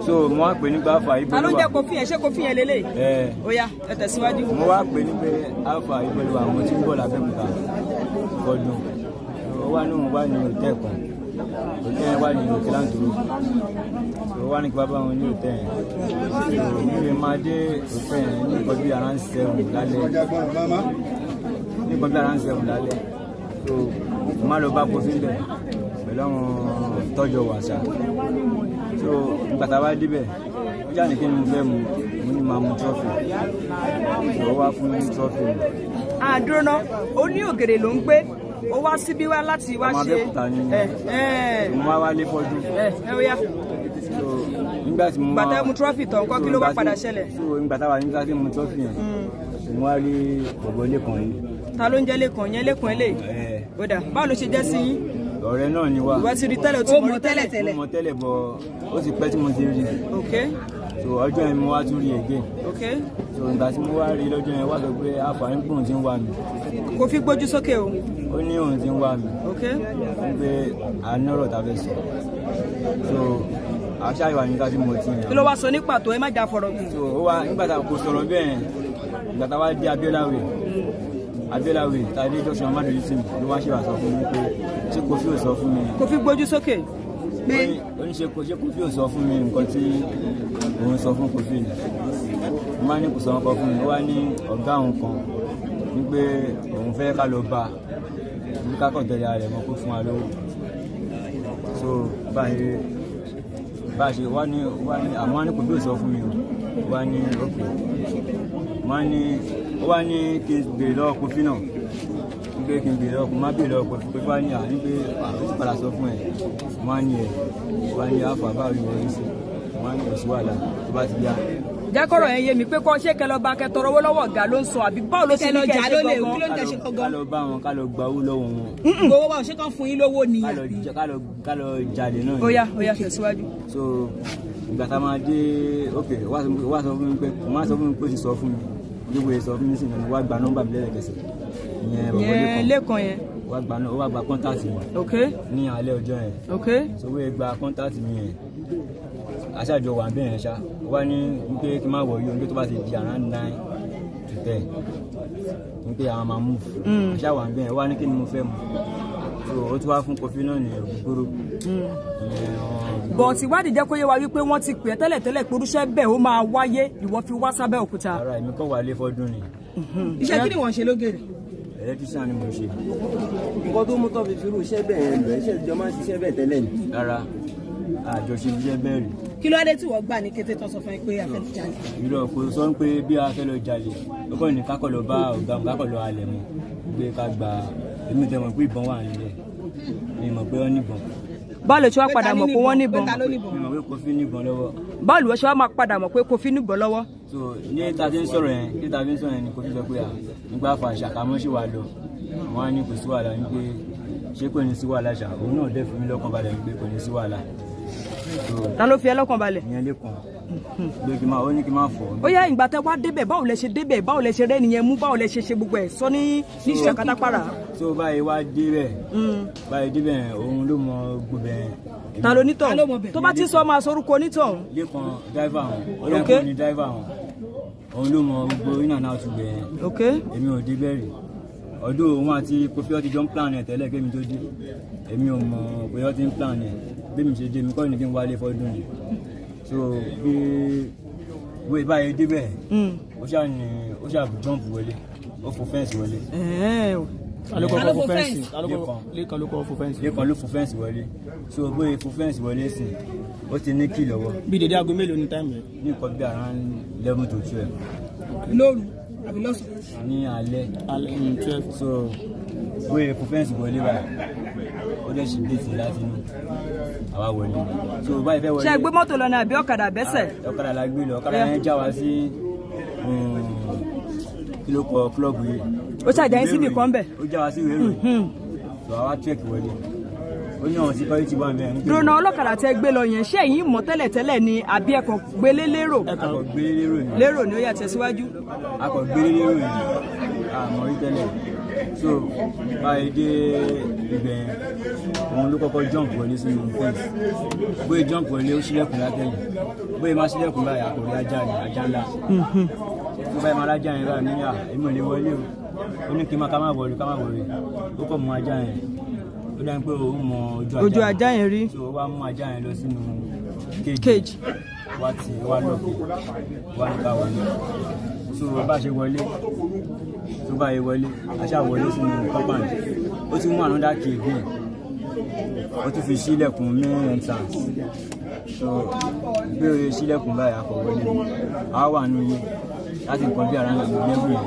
So mo wá pè nígbà Alfa Ta ló ń Ibolúwa. jẹ́ Kofi yẹn? Ṣé Kofi yẹn lélẹ̀? Ẹ. Ó yá, ẹ tẹ̀síwájú. Mo wá pè ní pé Alfa Ibolúwa mo ti ń bọ̀ l'Abẹ́òkúta fọdún. Ó wá ní òun wá ní hòtẹ́ẹ̀ kan. Hòtẹ́ẹ̀ yẹn wà ní Òkè Láǹtòrò. So ó wá ní kí bàbá wọn ní hòtẹ́ẹ̀ yẹn. So mi lè máa dé hòtẹ́ẹ̀ yẹn ní nǹkan bí around 7 lálẹ́. Ní nǹkan bí around 7 lálẹ́. So mo máa lọ bá Kofi bẹ̀ pẹ̀lú àwọn tọ́jọ wàṣà. So ìgbà tá a bá débẹ̀, ó jáde kí ni mo fẹ́ mu, mo ní máa mu trọ́fì. So ó wá fún mi ní trọ́fì mi. Àdúró ná, ó ní Ògèrè ló ń gbé. Ó wá síbí wá láti wá Ọmọ ṣe. Abẹ́òkúta ni mí. Mo wá wálé fọ́dún. Ẹ ó yá. So nígbà tí mo Ìgbà wá. tá mu trọ́fì tán ńkọ́, kí ló wá padà ṣẹlẹ̀? So ìgbà tá a wà nígbà tí mo mu trọ́fì yẹn, mo wá rí bọ̀bọ̀ Lékan yìí. Ta ló ń jẹ́ Lékan yẹn? Lékan eléyìí. Ó dà, báwo ló ṣe jẹ́ sí yín? Ọ̀rẹ́ náà ni wá. Ìwọ ti rí tẹ́lẹ̀, o ti mọ̀ rí tẹ́lẹ̀. Mo mọ̀ tẹ́lẹ̀ bọ̀ ó ti pẹ́ tí mo ti rí. Ok. So ọjọ́ yẹn mo wá tún rí again. Ok. So ìgbà tí mo wá rí lọ́jọ́ yẹn wá sọ pé àfààní pé òun ti ń wá mi. Kofi gbójú sókè o. Ó ní òun ti ń wá mi. Ok. Ó pé a ní ọ̀rọ̀ tá a fẹ́ sọ. So àṣà ìwà nígbà tí mo ti yàn. Kí ló wá sọ ní pàtó? Ẹ má jà fọ̀rọ̀ gùn. So ó wá nígbà tá a kò sọ̀rọ̀ bẹ́ẹ̀ ìgbà tá a wá dé Abiola Way. Abiola Way tá a dé junction Amadu Lisim ló wá ṣe wà sọ fún mi pé ṣé Kofi ò sọ fún mi. Kofi gbójú sókè. Pé ó ní ṣe Kofi ò sọ fún mi nǹkan tí òun sọ fún Kofi ni. Mo máa ní kò sọ nǹkan fún mi, ó wá ní ọ̀gá òun kan ní pé òun fẹ́ ká lọ bá a ní ká kàn tẹ̀lé ara rẹ̀ mọ́ kó fún wa lówó. So báyìí bá a ṣe wá ní àmọ́ wá ní Kofi ò sọ fún mi o. Wá ní òkè. Wá ní ó wá ní kí n béèrè lọ́wọ́ Kofi náà. Ní pé kí n béèrè lọ́wọ́ má béèrè lọ́wọ́ Kofi. Kofi wá ní à ní pé àbí ti padà sọ fún ẹ. Wá ní ẹ wá ní àfà báwo ni wọ́n ń ṣe. Wá ní kò sí wàhálà tó bá ti yá. Jẹ́ kọ́rọ̀ yẹn yé mi pé kọ́ ṣé kẹ lọ bá kẹ tọrọ owó lọ́wọ́ ọ̀gá ló ń sọ àbí báwo ló ṣe ní kẹ́ ṣe gangan? Ká lọ bá wọn ká lọ gba owó lọ́wọ́ wọn. Gbowó wa ò ṣe kán fún yín lówó ni àbí? Ká lọ jalè náà. Ó yá, ó yá, tẹ̀síwájú. So ìgbà tá a máa dé ok wá sọ fún mi pé má sọ fún mi pé ó ti sọ fún mi gbogbo yẹn sọ fún mi sì ni wá gba nọ́mbà mi lẹ́sẹ̀kẹsẹ̀. Ìyẹn bọ̀bọ̀ Yẹn Lékan yẹn. Ó wá gba kọ́ńtàtì mi. Ok. Ní alẹ́ ọjọ́ yẹn. Ok. So wọ́n gba kọ́ńtàtì mi yẹn. Aṣáájú wà bẹ́ẹ̀ yẹn ṣá. Wá ní wípé kí n má wọ̀ yóò tó bá ti di around 9 to 10. Wípé àwọn máa move. Aṣáá wà bẹ́ẹ̀ yẹn wá ní kí ni mo fẹ́ mu. So ó tún wá fún Kofi náà ní ògógóró. Bọ̀t ìwádìí jẹ́ kó yé wa wípé wọ́n ti pè é tẹ́lẹ̀tẹ́lẹ̀ pé irúṣẹ́ bẹ́ẹ̀ ó máa wáyé ìwọ fi wá sábẹ́ òkúta. Ara èmi kọ́ wà lé fọ́dún ni. Iṣẹ́ kí ni wọ́n ṣe lógèrè? Electrician ni mo ṣe. Nǹkan tó mú tó fi firú iṣẹ́ bẹ́ẹ̀ yẹn lọ, iṣẹ́ ìjọ máa ń ṣiṣẹ́ bẹ́ẹ̀ tẹ́lẹ̀ ni. Rárá, àjọṣe iṣẹ́ bẹ́ẹ̀ rí. Kí ló dé tí wọ́n gbà ní kété tó sọ fún ẹ pé a fẹ́ lọ jalè? Irọ́ kò sọ pé bí a fẹ́ lọ jalè, ó kàn ní kákọ̀ lọ bá ọ̀gá wọn kákọ̀ lọ halẹ̀ mọ́ pé ká gba èmi tẹ̀ mọ̀ pé ìbọn wà nílẹ̀, mi mọ̀ pé wọ́n níbọn. Báwo lè ṣe wá padà mọ̀ pé wọ́n níbọn? Mi mọ̀ pé Kofi níbọn lọ́wọ́. Báwo lè ṣe wá máa padà mọ̀ pé Kofi níbọn lọ́wọ́? So ní ta ti ń sọ̀rọ̀ yẹn, ní ta ti ń sọ̀rọ̀ yẹn ni Kofi sọ pé à nígbà fa ṣàkámọ́ ṣì wà lọ. Wọ́n á ní kò sí wàhálà, ní pé ṣé kò ní sí wàhálà ṣá, òun náà dẹ́ fi mí lọ́kàn balẹ̀ ní pé kò ní sí wàhálà. Ta ló fi ẹ́ lọ́kàn balẹ̀? Ìyẹn Lékan. Ló kí máa ó ní kí máa fọ̀. Ó yá, ìgbà tẹ́ wá débẹ̀, báwo lẹ ṣe débẹ̀, báwo lẹ ṣe rẹ́ nìyẹn mú, báwo lẹ ṣe ṣe gbogbo ẹ̀ sọ ní ní ṣàkátàpàrà. So báyìí wá débẹ̀, báyìí débẹ̀ òun ló mọ gbogbo ẹ̀. Ta ló nítọ̀? Tó bá ti sọ máa sorúkọ onítọ̀. Lékan dáìfà wọn, ó yẹ kó ní dáìfà wọn, òun ló mọ gbogbo iná náà tún bẹ̀ yẹn. Èmi ò débẹ̀ rí. Ọdún òun àti Kofi ó ti jọ ń plan ẹ̀ tẹ́lẹ̀ kémi tó dé. Èmi ò mọ̀ pé ó ti ń plan ẹ̀. Bí mi ṣe dé, mi kọ́ ni kí n wálé fọ́dún ni. So bí wọ́n báyìí débẹ̀, ó ṣáà ní ó ṣáà jump wọlé, ó fò fẹ́ǹsì wọlé. Ló fò fẹ́ǹsì? Lékan ló kọ́ fò fẹ́ǹsì. Lékan ló fò fẹ́ǹsì wọlé. So bóyá fò fẹ́ǹsì wọlé sí, ó ti ní kí lọ́wọ́. Bí dédé aago mélòó ni táìmù yẹn? Ní nǹkan bí around 11 to 12. Lóru àbí lọ́sàn-án? Ní alẹ́. Alẹ́ 12. So bóyá fò fẹ́ǹsì wọlé báyìí, ó dẹ̀ ṣì géètì láti inú àwa wọlé. So báyìí fẹ́ wọlé. Ṣé ẹ gbé mọ́tò lọ ní àbí ọ̀kadà bẹ́sẹ̀? Ọ̀kadà la gbé lọ, ọ̀kadà yẹn já wa sí kí ló kọ klọ́ọ̀bù yìí. Ó ṣàjà yín síbì kan bẹ̀. Ó já wa sí ìwé ìròyìn. So àwa trek wọlé. Ó ní àwọn security wà bẹ́ẹ̀. Dúró ọlọ́kadà tẹ́ gbé lọ yẹn, ṣé ẹ̀yin mọ̀ tẹ́lẹ̀tẹ́lẹ̀ ni àbí ẹ kàn gbélé lérò? A kàn gbélé lérò ni. Lérò ni ó yá tẹ̀síwájú. A kàn gbélé lérò ni, àmọ́ rí tẹ́lẹ̀. So báyìí dé ibẹ̀ yẹn, òun ló kọ́kọ́ jump wọlé sínú fence. Bóyá jump wọlé, ó ṣílẹ̀kùn látẹ̀yìn. Bóyá má ṣílẹ̀kùn báyìí, àkòrí ajá ni, ajá ńlá. Tó báyìí máa rájá yẹn báyìí ní à, èmi ò lè wọlé o. Ó ní kí n má ká má wọlé, ká má wọlé. Ó kọ̀ mú ajá yẹn. Ó dáa pé òun mọ ojú ajá yẹn rí. So ó wá mú ajá yẹn lọ sínú cage. Wá ti wá lọ́ọ̀kì, wá ní ká wọlé. So bá ṣe wọlé, tó bá yẹ wọlé, a ṣáà wọlé sínú compound. Ó tún mú another key again, ó tún fi ṣílẹ̀kùn main entrance. So bí o ṣe ṣílẹ̀kùn báyìí, a kò wọlé. A wà nínú ilé láti nǹkan bí around 11 yẹn,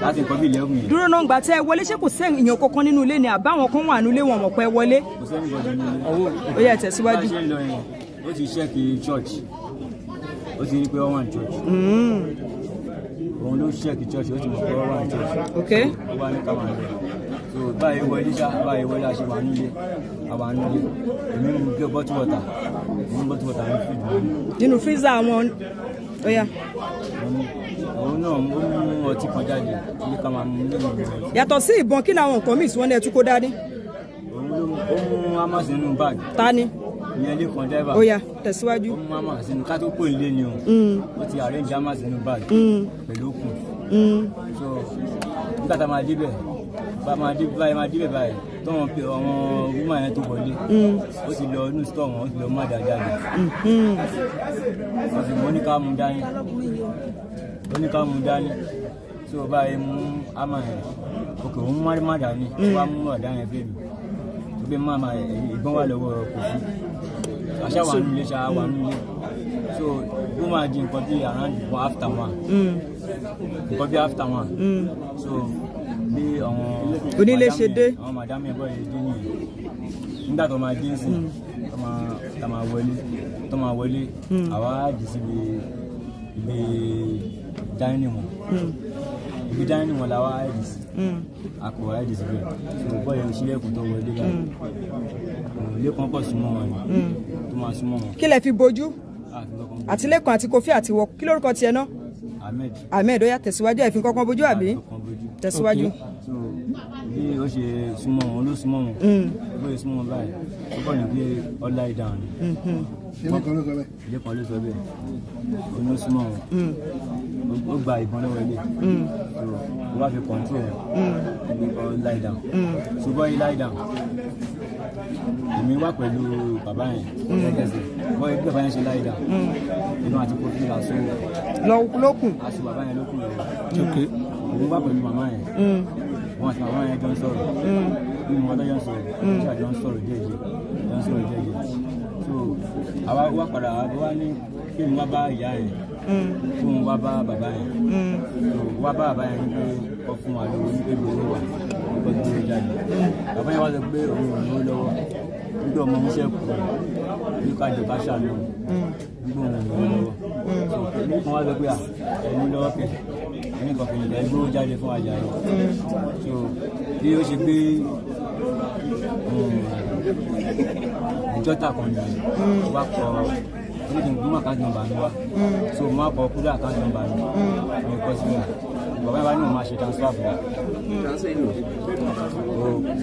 láti nǹkan bí 11 yẹn. Dúró náà, gbà tẹ́ ẹ wọlé, ṣé kò sẹ́yìn èèyàn kankan nínú ilé ni àbáwọn kan wà nínú ilé wọn mọ̀ pé wọlé? Kò sẹ́ni gbọ́dọ̀ nínú ilé. Ó yá tẹ̀síwájú. Bá a ṣe ń lọ yẹn, ó ti ṣẹ́ẹ̀kì church, ó ti rí pé wọ́n wà ní church. Òun ló ṣẹ́ẹ̀kì church, ó ti mọ̀ pé wọ́n wà ní church. Ó wá ní ká máa lọ. So báyìí wọlé ṣá, báyìí wọlé, a ṣe wà nílé, a wà nílé. Èmi mú bí bottle water, mo mú bottle water ní fridge mi. Nínú freezer àwọn, ó yá. Òun náà ó mú ọtí kan jáde ní ká máa mú nínú ìlú. Yàtọ̀ sí ìbọn, kí làwọn nǹkan míì tí wọ́n ní ẹ tún kó dání? Òun ló ó mú hamas nínú báàgì. Ta ni? Ìyẹn Lékan dẹ́fà. Ó yá tẹ̀síwájú. Ó mú hamas sínú ká tó kó ilé ni o. Ó ti arrange hamas nínú báàgì pẹ̀lú okùn. So nígbà tá a máa débẹ̀, bá máa dé báyìí, máa débẹ̀ báyìí, tọ́wọ́n pe àwọn woman yẹn tó wọlé, ó ti lọ inú store wọn, ó ti lọ má dáadáa jáde. Ó ti mú ní ká mú dání, ó ní ká mú dání. So báyìí mú hamas yẹn, òkè òun má dání, ó wá mú ọ̀dá yẹn fún mi. Tó bí má máa ìbọn wà lọ́wọ́ Kofi. Àṣà wà nílé, ṣá wà nílé. So ó máa di nǹkan bí around one after one, nǹkan bí after one. So bí àwọn onílé ṣe dé, àwọn madam yẹn bọ́ yẹn dé nìyẹn. Nígbà tó máa dé sí, tó máa wọlé, tó máa wọlé, àwa dì síbi ibi dining wọn, ibi dining wọn la wá dì sí, a kò wá dì síbẹ̀. So bọ́ yẹn ṣílẹ̀kùn tó wọlé báyìí, Lékan pọ̀ súnmọ́ wọn ni, tó máa súnmọ́ wọn. Kí lẹ fi bojú? Àti Lékan àti Kofi àti wọ, kí lórúkọ tiẹ̀ náà? Ahmed. Ahmed, ó yá tẹ̀síwájú. Ẹ fi kankan bojú àbí? Tẹ̀síwájú. So bí ó ṣe súnmọ́ wọn ló súnmọ́ wọn, bó ṣe súnmọ́ wọn báyìí, ó kàn ní pé all lie down ni. Lékan ló sọ bẹ́ẹ̀. Lékan ló sọ bẹ́ẹ̀, òun ló súnmọ́ wọn, ó gba ìbọn lọ́wọ́ ilé, so ó wá fi control wọn, all lie down. So bọ́ lie down, èmi wá pẹ̀lú bàbá yẹn lẹ́kẹ̀sẹ̀, bọ́ ibi bàbá yẹn ṣe lie down, èmi àti Kofi la so lókùn, a so bàbá yẹn lókùn lọ́wọ́. Òun wá pẹ̀lú màmá yẹn, wọn àti màmá yẹn jọ ń sọ̀rọ̀, bí mo wọ́n jọ ń sọ̀rọ̀, ṣáà jọ ń sọ̀rọ̀ díẹ̀díẹ̀, jọ ń sọ̀rọ̀ díẹ̀díẹ̀. So àwa wá padà wá ní kí n wá bá ìyá yẹn, kí n wá bá bàbá yẹn. So wá bá bàbá yẹn ní pé kọ́ fún wa lówó, ní pé gbowó wà, kó tó lè jáde. Bàbá yẹn wá sọ pé òun ò ní lọ́wọ́. Nígbà ọmọ oníṣẹ́ kù ní kájọ ká ṣàánú nígbà òun ò lọ́wọ́. So wọ́n wá sọ pé ẹni lọ́wọ́ kẹ̀ ẹni kan fìyìntà ẹgbẹ́ ó jáde fún Àjàyí. So bí ó ṣe gbé ìjọta kan nìyẹn, wá kọ oníkì mú àkáǹtì nọ́mbà mi wá. So mo á kọ kúrò àkáǹtì nọ́mbà mi mi kọ sílẹ̀. Bàbá yẹn bá ní òun máa ṣe transfer fún wa.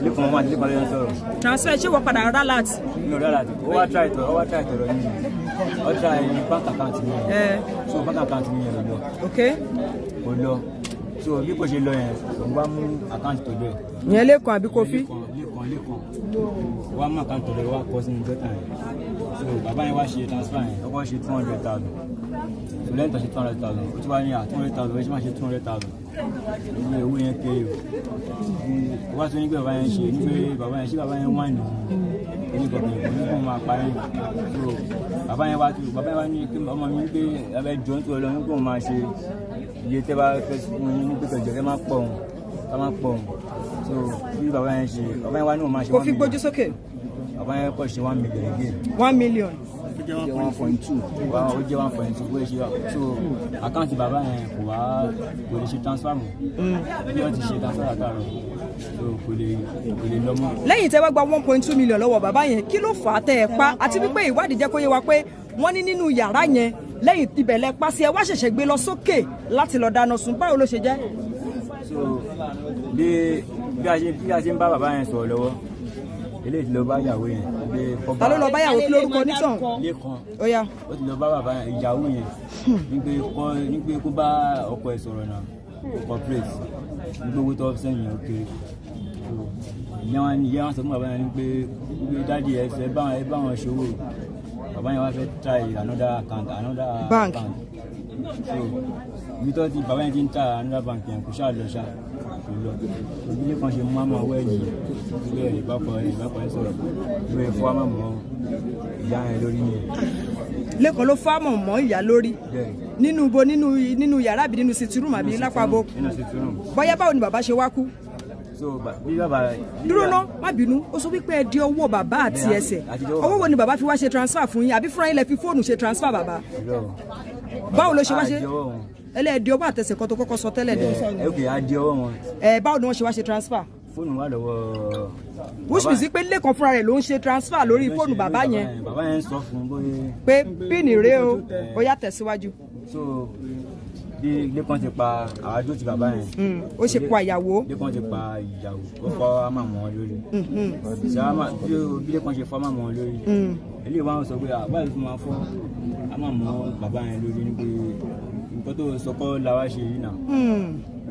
Lẹ́kùn ọmọ àti lẹ́kùn alẹ́ sọ̀rọ̀. Transfer ṣé wọ́n padà rà láti. Mi ò rà láti. Ó wá try ìtọ̀rọ̀, ó wá try ìtọ̀rọ̀ yìí. Ó try bank account mi yẹn. So bank account mi yẹn ló lọ. Kò lọ. So bí kò ṣe lọ yẹn, òun wá mú account tó lọ. Ìyẹn Lẹ́kàn àbí Kofi? Lẹ́kàn. Wá mú account tó lọ wá kọ sínú jọ́tà yẹn. So bàbá yẹn wá ṣe transfer yẹn, ó kọ́ ṣe 200,000. So lẹ́yìn tó ṣe 200,000, ó tún wá ní 200,000, ó ṣe máa ṣe 200,000. Ìwé owó yẹn kéré o. Ó wá tún ní pé bàbá yẹn ṣe ní pé bàbá yẹn ṣé bàbá yẹn wà ní onígbọ̀gbìn ní kó máa parí. So bàbá yẹn wá tún bàbá yẹn wá ní kí ọmọ mi pé abẹ́ jọ ń tó lọ ní kó máa ṣe iye tẹ́ bá fẹ́ fún yín ní pé kẹjọ kẹ́ máa pọ̀ òun ká máa pọ̀ òun. So bí bàbá yẹn ṣe bàbá yẹn wá ní òun máa ṣe 1 million. Kofi gbójú sókè. Bàbá yẹn kọ́ ṣe 1 million again. 1 million. Ó jẹ́ 1.2. Ó jẹ́ 1.2 bó ṣe wá. So àkáǹtì bàbá yẹn kò wá kò lè ṣe transfer mọ́. Bí wọ́n ti ṣe transfer àtàrọ̀ so kò lè lọ mọ́. Lẹ́yìn tẹ́ wá gba 1.2 million lọ́wọ́ bàbá yẹn, kí ló fà á tẹ́ ẹ pa? Àti wípé ìwádìí jẹ́ kó yé wa pé wọ́n ní nínú yàrá yẹn lẹ́yìn ibẹ̀ lẹ pa sí, ẹ wá ṣẹ̀ṣẹ̀ gbé lọ sókè láti lọ dáná sun. Báwo ló ṣe jẹ́? So bí a ṣe ń bá bàbá yẹn sọ̀rọ̀ lọ́wọ́, eléyìí ti lọ bá ìyàwó yẹn. Ta ló lọ bá ìyàwó? Kí lórúkọ onítàn? Lẹ́kan. Ó yá. Ó ti lọ bá bàbá ìyàwó yẹn ní pé kó bá ọkọ ẹ̀ sọ̀rọ̀ náà, corporate ní pé owó tó sẹ́yìn ó kéré. Ìyá wọn sọ fún bàbá yẹn ní pé dáàdi ẹ sọ ẹ bá wọn ṣòwò. Bàbá yẹn wá fẹ́ try another account, another bank. So ibi tó ti bàbá yẹn ti ń ta another bank yẹn kò ṣáà lọ ṣáà kò lọ. Ìdílé kan ṣe mú àmọ́ ọwọ́ ẹ̀yìn ìgbẹ́ ìbákọ̀ ẹ̀ sọ̀rọ̀ ìwé fọ́ àmọ́ mọ́ ìyá yẹn lórí nìyẹn. Lẹ́kàn ló fọ́ àmọ́ mọ́ ìyá lórí nínú ibo, nínú yàrá àbí nínú sitirum àbí lápapọ̀? Nínú sitirum. Bóyá báwo ni bàbá ṣe wá kú? So bí bàbá. Dúró ná, má bínú, ó sọ wípé ẹ di ọwọ́ bàbá àti ẹsẹ̀. Ọwọ́ wo ni bàbá fi wá ṣe transfer fún yín àbí fúnra yín lẹ fi fóònù ṣe transfer bàbá? Báwo ló ṣe wá ṣe? Ẹlẹ́ẹ̀dì ọwọ́ àtẹsẹ̀ kan tó kọ́kọ́ sọ tẹ́lẹ̀ ní. Ok, a di ọwọ́ wọn. Ẹ báwo ni wọ́n ṣe wá ṣe transfer? Fóònù wà lọ́wọ́. Which means pé Lẹ́kàn fúnra rẹ̀ ló ń ṣe transfer lórí fóònù bàbá yẹn. Bàbá yẹn sọ fún un bóyá. Pé píìnì rèé o, ó yá tẹ̀síwájú. So bí Lẹ́kàn ti pa àwájú ti bàbá yẹn. Ó ṣe pa ìyàwó. Lẹ́kàn ti pa ìyàwó, ó fọ́ àmà mọ́ ọ lórí. Bí Lẹ́kàn ṣe fọ́ àmà mọ́ ọ lórí. Eléyìí wá ń sọ pé àbáyé fún ma fọ́ àmà mọ́ bàbá yẹn lórí ní pé nǹkan tó sọ kọ́ la wá ṣe yìí náà.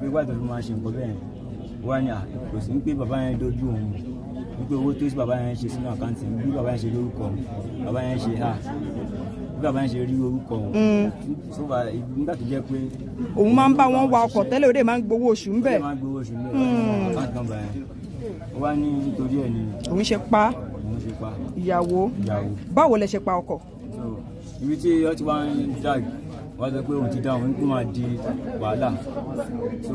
Bí wàá tó fi máa ṣe nǹkan bẹ́ẹ̀ wá ní kò sí pé bàbá yẹn dojú òun wípé owó tó sí bàbá yẹn ṣe sínú àkáǹtì bí bàbá yẹn ṣe lórúkọ bàbá yẹn ṣe hà bí bàbá yẹn ṣe rí orúkọ òun. Nígbà tó jẹ́ pé. Òun máa ń bá wọn wa ọkọ̀ tẹ́lẹ̀, ó dẹ̀ máa ń gbowó oṣù ńbẹ̀. Ó máa ń gbowó oṣù ńbẹ̀ àkáǹtì nọ́mbà yẹn. Ó wá ní nítorí ẹ̀ ni. Òun ṣe pa ìyàwó. Ìyàwó. Báwo lẹ ṣe pa ọkọ̀? Ibi tí ó ti wá ń drag wọ́n sọ pé òun ti dá òun kó máa di wàhálà. So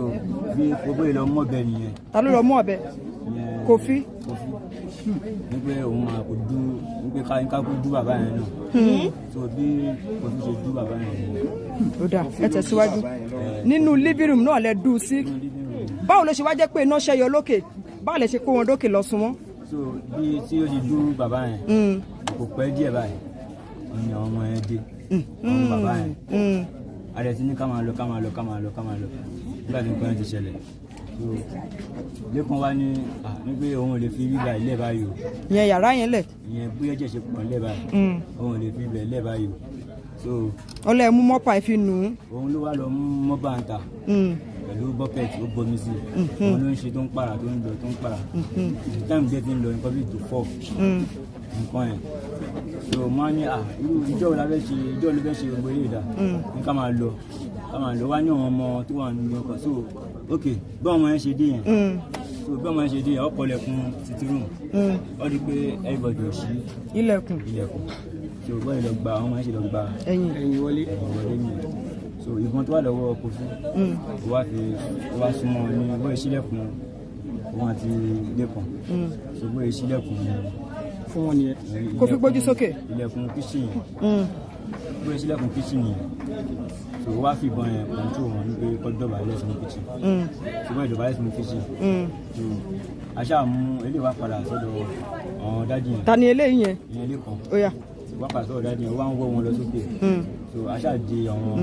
bí gbogbo ìlọ mú ọ̀bẹ nìyẹn. Ta ló lọ mú ọ̀bẹ? Kofi. Kofi ní pé òun máa kó dú ní pé ká kó dú bàbá yẹn náà. So bí Kofi ṣe dú bàbá yẹn nìyẹn. Ó dà, ẹ tẹ̀síwájú. Nínú living room náà lẹ dú sí. Báwo ló ṣe wá jẹ́ pé iná ṣẹ́yọ lókè? Báwo lẹ ṣe kó wọn dókè lọ sun wọn? So bí tí ó ṣe dú bàbá yẹn kò pẹ́ díẹ̀ báyìí ni àwọn ọmọ yẹn dé. Àwọn bàbá yẹn ààrẹ ti ní ká máa lọ ká máa lọ ká máa lọ ká máa lọ nígbà tí nǹkan yẹn ti ṣẹlẹ̀. So Lẹ́kàn wá ní ní pé òun ò lè fi bíbá ilé báyìí o. Ìyẹn yàrá yẹn lẹ̀. Ìyẹn bóyá jẹ́ ṣe pọ̀ lẹ̀ báyìí. Òun ò lè fi ibẹ̀ lẹ̀ báyìí o. So ọlẹ́ mú mọ́pà fi nù ú. Òun ló wá lọ mú mọ́pà ń ta pẹ̀lú bọ́kẹ́tì ó bomi sí i. Òun ló ń ṣe tó ń para tó ń lọ tó ń para. Táìmù díẹ̀ ti ń lọ nǹkan bíi tó fọ́ nǹkan yẹn. So mo ní irú ìjọ wo la fẹ́ ṣe, ìjọ wo ló fẹ́ ṣe gbogbo eré ìdá ní ká máa lọ ká máa lọ wá ní àwọn ọmọ tó wà nínú ọkọ̀. So ok bí ọmọ yẹn ṣe dé yẹn, so bí ọmọ yẹn ṣe dé yẹn, ọkọ̀ lẹ̀kùn sitting room ó di pé everybody ò ṣí ilẹ̀kùn. So bọ́ọ̀lù lọ gba àwọn ọmọ yẹn ṣe lọ gba ẹ̀yìn wọlé nìyẹn. So ìbọn tó wà lọ́wọ́ Kofi ó wá fi ó wá súnmọ́ ní bóyá ṣílẹ̀kùn òun àti Lẹ́kàn. So bóyá ṣílẹ̀kùn fún wọn nìyẹn. Kò fi gbójú sókè. Ilẹ̀kùn kíṣìn yẹn. Bóyá sílẹ̀kùn kíṣìn yẹn. So wá fi ìbọn yẹn kọ̀ǹtò wọn ní pé kọ́ dọ̀bálẹ̀ sínú kíṣìn. So wọ́n dọ̀bálẹ̀ sínú kíṣìn. So aṣáà mú eléyìí wá padà sọ́dọ̀ àwọn dádì yẹn. Ta ni eléyìí yẹn? Ìyẹn lẹ́kàn. Ó yá. Wá padà sọ́dọ̀ dádì yẹn, wá ń wọ́ wọn lọ sókè. So aṣáà di àwọn.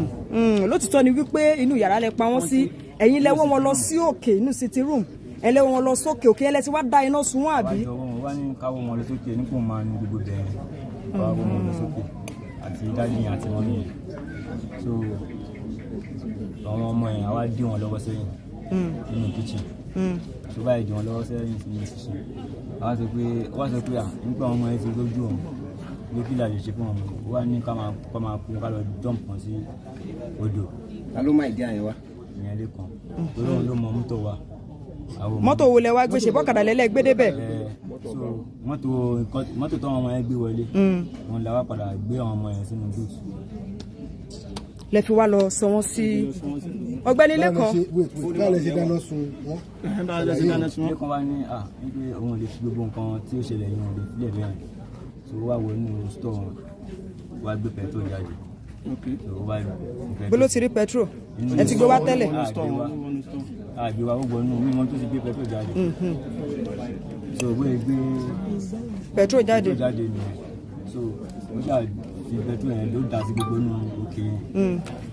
Lótìtọ́ ni wípé inú yàrá lẹ pa wọ́n sí, ẹ̀yin lẹ wọ́ wọn lọ sí òkè inú sitting room, ẹ lẹ wọ́ wọn lọ sókè òkè ẹ lẹ ti wá dá iná sun wọn àbí? Wá ní káwọ́ wọn lọ sókè nípò máa ní gbogbo bẹ̀rẹ̀ wá wọ́ wọn lọ sókè àti dádì yẹn àti mọ́mí yẹn. So àwọn ọmọ yẹn àwa dí wọn lọ́wọ́ sẹ́yìn nínú kitchen. So báyìí dí wọn lọ́wọ́ sẹ́yìn nínú kitchen. Wá sọ pé à nípa àwọn ọmọ yẹn ti lójú òun ló kí la lè ṣe fún ọmọ wá ní ká máa kó ká lọ dump wọn sí odò. Ta ló máa ìdí àyẹ̀wá? Wá. Ìyẹn lẹ́kàn torí òun ló mọ mọ́tò wa. Mọ́tò wo lẹ wá gbé ṣe bọ́kadà lẹ́lẹ́ gbé débẹ̀? So mọ́tò tó àwọn ọmọ yẹn gbé wọlé òun la wá padà gbé àwọn ọmọ yẹn sínú boot. Lẹ fi wá lọ sọ wọn sí ọ̀gbẹ́ni Lékan. Báwo lẹ ṣe dáná sun wọn? Lékan wá ní à wípé òun ò lè fi gbogbo nǹkan tí ó ṣẹlẹ̀ yìí òun lè filẹ̀ bẹ́ẹ̀. So wá wọ inú store wá gbé petrol jáde. Bó ló ti rí petrol? Ẹ ti gbé wá tẹ́lẹ̀? Àgbé wa ó wọnú mímọ́ tó ti gbé petrol jáde. So bóyá gbé petrol jáde. Nìyẹn. So ó ṣáà fi petrol yẹn ló dà sí gbogbo inú òkè yẹn.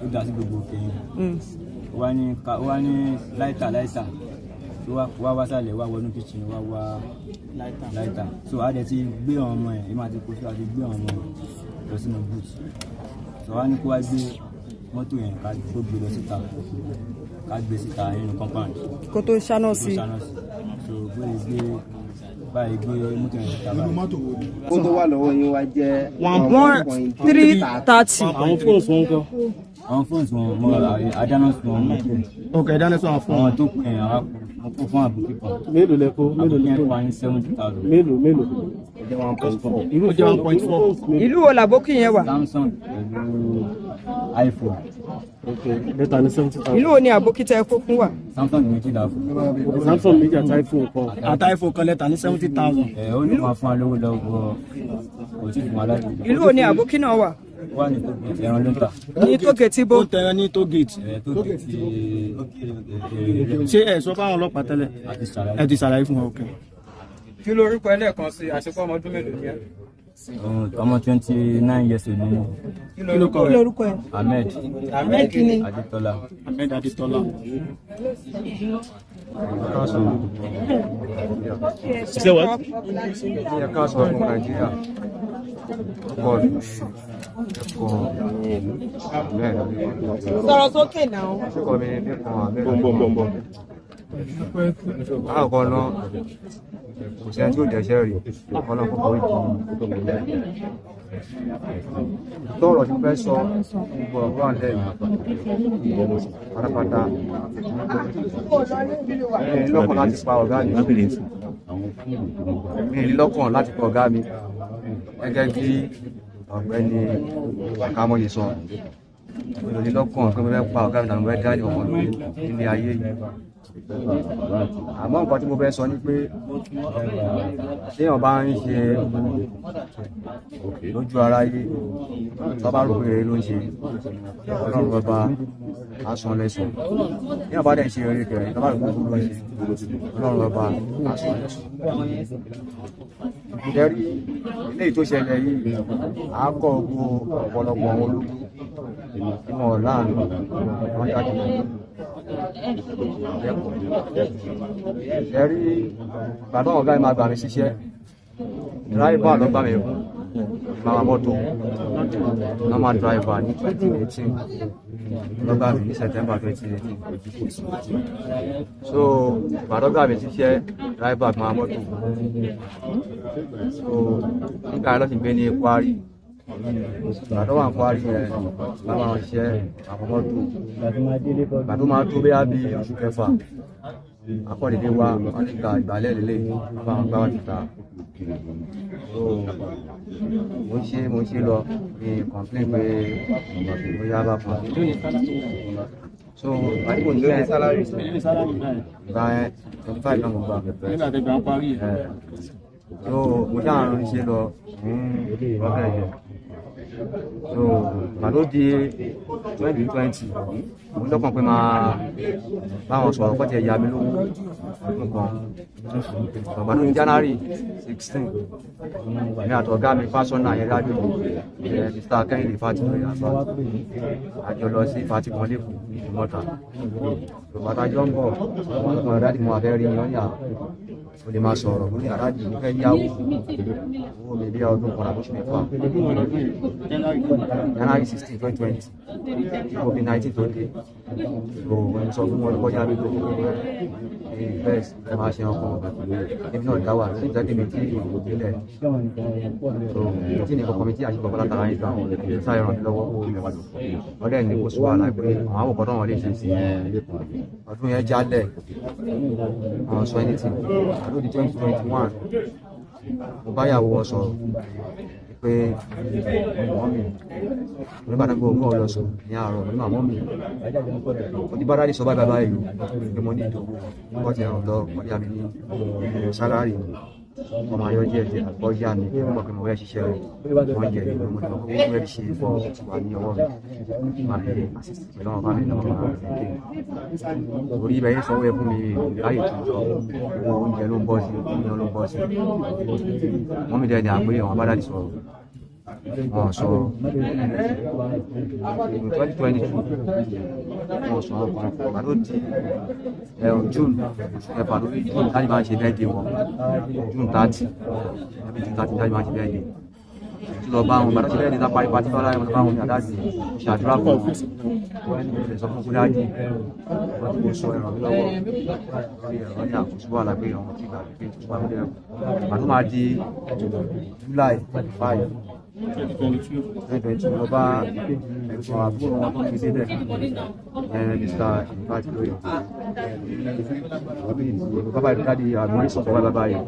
Ló dà sí gbogbo òkè yẹn. Ó wá ní láìtà. So wá wá sálẹ̀ wá wọnú kitchen wá wá láìtà. So a dẹ̀ ti gbé àwọn ọmọ yẹn, èmi àti Kofi a ti gbé àwọn ọmọ yẹn lọ sínú boot. So wá ní kó wá gbé mọ́tò yẹn ká tó gbé lọ síta, ká gbé síta nínú compound. Kó tó ṣáná sí. So bóyá gbé báyìí gbé mọ́tò yẹn síta báyìí. Kó tó wà lọ́wọ́ yín wá jẹ́ 1.330. Àwọn fóònù wọn kọ́. Àwọn fóònù wọn mọ adáná sun wọn. Ok, dáná sun àwọn fóònù. Àwọn tó kù yẹn àwọn mo kó fún àbùkí kan. Mélòó lẹ kó? Mélòó lẹ kó? Àbùkí yẹn wà ní 70,000. Mélòó? Ó jẹ́ 1.4. Irú jẹ́ 1.4. Ìlú wo làbókì yẹn wà? Samsung pẹ̀lú iPhone. Ok, lẹ́tà ní 70,000. Ìlú wo ni àbókí tẹ kó fún wa? Samsung méjìlá fún. Samsung méjì àti iPhone kan. Àti iPhone kan lẹ́tà ní 70,000. Ẹ ó ní máa fún wa lówó lọ́wọ́ kò tí ì fún wa láti. Ìlú wo ni àbókí náà wà? Wà ní tógèètì ẹran ló ń tà. Ní tógèètì bó? Ó ń tẹran ní tógèètì. Tógèètì. Ṣé ẹ sọ fáwọn ọlọ́pàá tẹ́lẹ̀? Ẹ ti ṣàlàyé fún wọn, ok. Kí lorúkọ ẹ lẹ́ẹ̀kan sí àṣepọ̀ ọmọ ọdún mélòó ni ẹ? Ọmọ 29 years old ni. Kí lorúkọ ẹ? Ahmed. Ahmed kí ni? Adetola. Ahmed Adetola. Ṣé what? Ẹ káàsán fún Nàìjíríà. Sọ̀rọ̀ sókè náà. Orúkọ mi ni Lékan Ahmed. Bọ̀m̀bọ̀m̀bọ̀. Láàkọ́ náà, kò sẹ́ni tí ò dẹ́ṣẹ̀ rí, Ọlọ́run kò forí jì í. Tọ́rọ̀ tí mo fẹ́ sọ gbogbo ọ̀rọ̀ àlẹ́ yìí pátápátá. Mi ò ní lọ́kàn láti pa ọ̀gá mi. Mi ò ní lọ́kàn láti pa ọ̀gá mi. Gẹ́gẹ́ bí ọ̀gbẹ́ni Àkàmọ́yé sọ, mi ò ní lọ́kàn pé mo fẹ́ pa ọ̀gá mi tàbí mo fẹ́ dá ọkàn lórí nílé ayé yìí. Àmọ́ nǹkan tí mo fẹ́ sọ ni pé téèyàn bá ń ṣe lójú aráyé tó bá rò pé rere ló ń ṣe, Ọlọ́run bàbá á san lẹ́san. Téèyàn bá dẹ̀ ń ṣe rere kẹrin tó bá rò pé búburú ló ń ṣe, Ọlọ́run bàbá á san lẹ́san. Ṣẹ́rí eléyìí tó ṣẹlẹ̀ yìí á kọ́ gbogbo ọ̀pọ̀lọpọ̀ àwọn ológun tí wọn láàánú wọn dájú lẹ́kọ̀ọ́. Ṣẹ́rí bàbá ọ̀gá mi máa gbà mí síṣẹ́, dráìvà ló gbà mí fún màmá mọ́tò normal driver ní 2018 ló gbà mí ní September 2018. So bàbá gbà mí síṣẹ́ dráìvà màmá mọ́tò. So nígbà yẹn ló sì gbé ní Kwari. Bàbá wà ní Kwari yẹn bàbá wọn ṣiṣẹ́ àwọn mọ́tò. Bàbá máa tó bóyá bí oṣù kẹfà akọ́dédé wá wọn ní gba ìgbálẹ̀ lélẹ̀ bàbá wọn gbá wọn ti ta. So mo ń ṣe lọ mi complain pé bóyá bá kan. So àdìgbò ní sẹ́yìn gba ẹ 25 náà mo gbà. Nígbà tẹ́ gbà ń parí ẹ̀. So mo ṣáà ń ṣe lọ ọ̀fẹ́ yẹn. So ìgbà tó di 2020, mo lọ́kàn pé máa báwọn sọ̀rọ̀ kọ́ tiẹ̀ ya mi lówó ọdún kan. Ìgbà tó di January 16, èmi àtọ̀gá mi fásọ́nà yẹn rájò ẹ̀ Mr. Kẹ́hìndé Fátìlóyè àbá àjọ lọ sí Fatikan lẹ́kọ̀ọ́ ní Ìdúmọ̀tà. Ìgbà tá a jọ ń bọ̀, wọ́n ní ọ̀rẹ́ àdìmọ̀ àfẹ́ rí yán ní à o lè máa sọ̀rọ̀ mo ní aráàlú mo fẹ́ yáwó owó mi bí ọdún kan àbóṣù mẹ́fà. January 16, 2020, COVID-19 tó dé. So mo sọ fún wọn kọjá mi lówó invest ẹ máa ṣe ọkàn èmi náà dá wà ní ìjáde mi tí ìwò délẹ̀. So tí ní kọ̀ọ̀kan mi tí àṣìkò kọ́lá tara yín gbà sáré ràn mí lọ́wọ́. Wọ́n dẹ̀ ní kó sùn wàhálà pé àwọn àwòkọ́ tó wọn lè ṣe sí ọdún yẹn jálẹ̀ àwọn sọ anything. Àdó di 2021, mo bá ìyàwó wọn sọ̀rọ̀ pé mọ́ mi oníbàdàn gbọ́ ogún ọlọ́sùn ní àárọ̀ ní màmá mi mo ti bá dáàdì sọ báyìí báyìí o pé mo ní ìdòwò wọ́n ti ràn lọ wọ́n yá mi ní sálárì mi wọ́n máa yọ díẹ̀ díẹ̀ àgbọ̀ yá mi wọ́n mọ̀ pé mo fẹ́ ṣiṣẹ́ wọ́n jẹ ìlú mo ti mọ̀ pé mo fẹ́ ṣe bọ́ wà ní ọwọ́ mi máa fi assist pẹ̀lú àwọn family náà máa fi ké orí ibẹ̀ yẹn sanwó ẹ fún mi láyè tó sọ owó oúnjẹ ló ń bọ́ sí oúnjẹ ló ń bọ́ sí wọ́n mi dẹ̀ ní àgbé àwọn bá dáàdì sọ̀rọ̀ wọn sọ 2022 wọn sọ ọkàn ìgbà tó di June oṣù kẹfà lórí June láti máa ń ṣe birthday wọn June 30 ẹbí June 30 láti máa ń ṣe birthday tí lọ bá wọn ìgbà tó ṣe birthday tá parí pàtí lọ́la ẹ̀ bá wọn ní àdáàdì ṣàdúrà fún wọn wọn ní ìṣẹ̀lẹ̀ sọ fún kúdájì wọn tí kò sọ ẹ̀rọ mi lọ́wọ́ lórí ẹ̀rọ ní àkóso wà lágbé ọ̀hún tí ìgbà pípé tó wà lórí ẹ̀rọ ìgbà tó máa di July 5 2022 lọ bá ẹ̀gbọ́n àbúrò wọn tó ń fi débẹ̀ Mr. Fátìlóyè bàbá ìdádi àgbọ̀n sọ̀tọ̀ wá bàbá yìí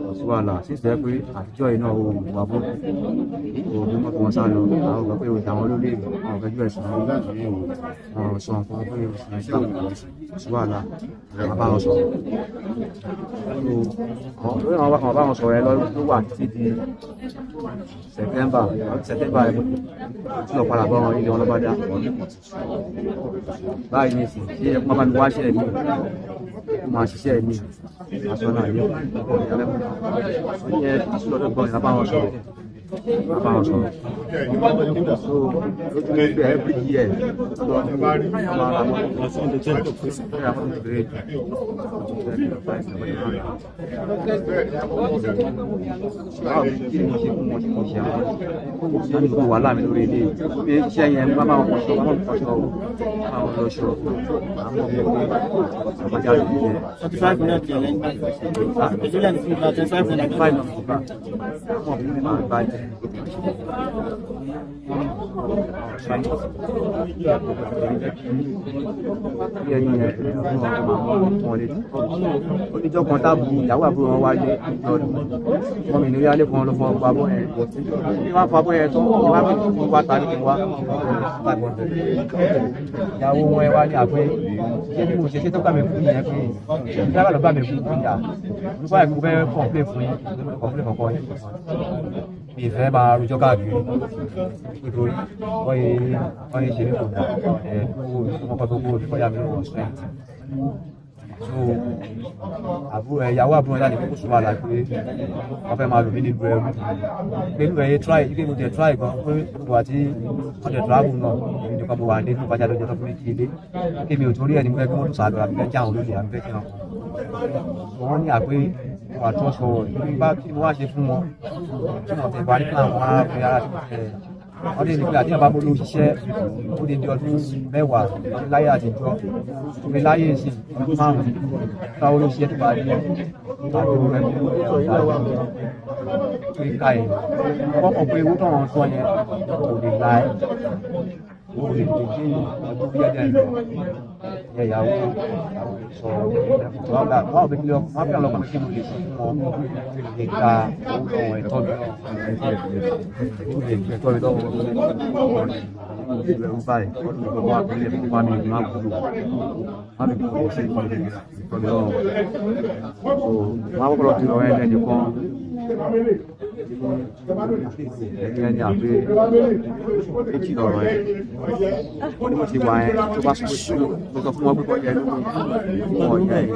kò sí wàhálà sísè pé àtijọ́ iná ohun wà bó òbí mọ́tò wọn sá lọ àwọn ọgbà pé òjà wọn ló lè àwọn ọ̀fẹ́jú ẹ̀sùn wọn sọ nǹkan pé kò sí wàhálà bàbá wọn sọ̀rọ̀ lórí àwọn bàbá wọn sọ̀rọ̀ ẹ ló wà títí di September ẹ̀ tí lọ padà bá wọn ilé wọn lọ́ba dá báyìí ní ìsìn ṣé ẹ kó má bá mi wáṣẹ́ mi kó máa ṣiṣẹ́ mi aṣọ náà yẹ kó ní ẹ tí lọ́dọ̀ gbọ́n ìyá bá wọn sọ̀rọ̀ bá wọn sọ̀rọ̀ so lójú mi pé every year lọ́dún máa ra mọ́tò báwo kí ni mo ṣe fún wọn tí mo ṣe àwọn ṣé ní gbogbo wàhálà mi lórí ilé mi iṣẹ́ yẹn bá bá wọn fọṣọ bá wọn fọṣọ o bá wọn lọṣọ àwọn ọmọ mi pé àbájáde yẹn. 45 minutes yẹn lẹ́yìn ìdílé ní fún 25 minutes. 25 minutes gbà wọn bí mi máa ń bàjẹ́. Bí ẹni yẹn wọn létí oníjọ́ kan táàbù ìyàwó àbúrò wọn wálé lọ́dún wọn mi nírí alẹ́ kan ló fọ ọgbà abọ́ yẹn bí wọ́n fọ abọ́ yẹn tán ni wọ́n fi wá tàbí kí n wá 500 ìyàwó wọn ẹ wá ní àpé ṣé tí mo ṣe ṣé tó gbà mí fún yẹn pé dábàá lọ gbà mí fún yà olùkọ́ àìkú fẹ́ kọ̀ǹplé fún yín kọ̀ǹplé kọ̀ọ̀kan yín mi fẹ́ máa rojọ́ káàkiri nítorí wọ́n yé ṣe mí kò dà ẹ̀ kó kọ́ tó kó kọjá mi lọ́wọ́ strength so àbúrò ìyàwó àbúrò náà ní kókó sùn wàhálà pé wọ́n fẹ́ máa lò mí nílùú ẹrú pé nílùú ẹyẹ try ike mo tẹ̀ try gan pé gbogbo àti wọ́n tẹ̀ travel náà èmi nìkan mo wà ní inú ìbájá lọ́jọ́ tó fún mi kí ilé kí mi ò torí ẹ̀ ní mo fẹ́ kí wọ́n tún sàlọ́ àbí fẹ́ já àwọn olóyè àbí fẹ́ kí wọn kàn wọ́n ní àpé wà trust forward nípa kí mo wá ṣe fún wọn tí wọ́n tẹ̀ parí plan wọn á fi ara tí mo tẹ̀ wọ́n lè ní pé àdéhùn bá mú lóun ṣiṣẹ́ ó lè di ọdún 10 láyé àtijọ́ omi láyé ìsìn ọdún 5 táwọn olóṣìṣẹ́ tó bá rí àdúró rẹ̀ pé ká ẹ̀ wọ́n mọ̀ pé owó táwọn sọ yẹn kò lè la ẹ̀ Ìyàwó sọ wọn bẹ kílọ̀ wọn bẹ ọlọ́pàá kí ló lè fún wọn lè gba owó ẹ̀tọ́ mi ẹ̀tọ́ mi lọ́wọ́ ìlú báyìí wọ́n ti gbọ́ àpẹẹrẹ fún wa mi máa kúrò wọ́n fi kúrò sí ìtọ́ mi lọ́wọ́. Wọ́n á kọ́kọ́ lọ fi ọ̀rẹ́ ẹni kan ẹni àpé méjì lọ̀rọ̀ ẹ̀ ó ní mo ti wà ẹ́ tó bá sọ fún wọn pípọ̀ yẹn lóko wọn ọ̀yà ẹ̀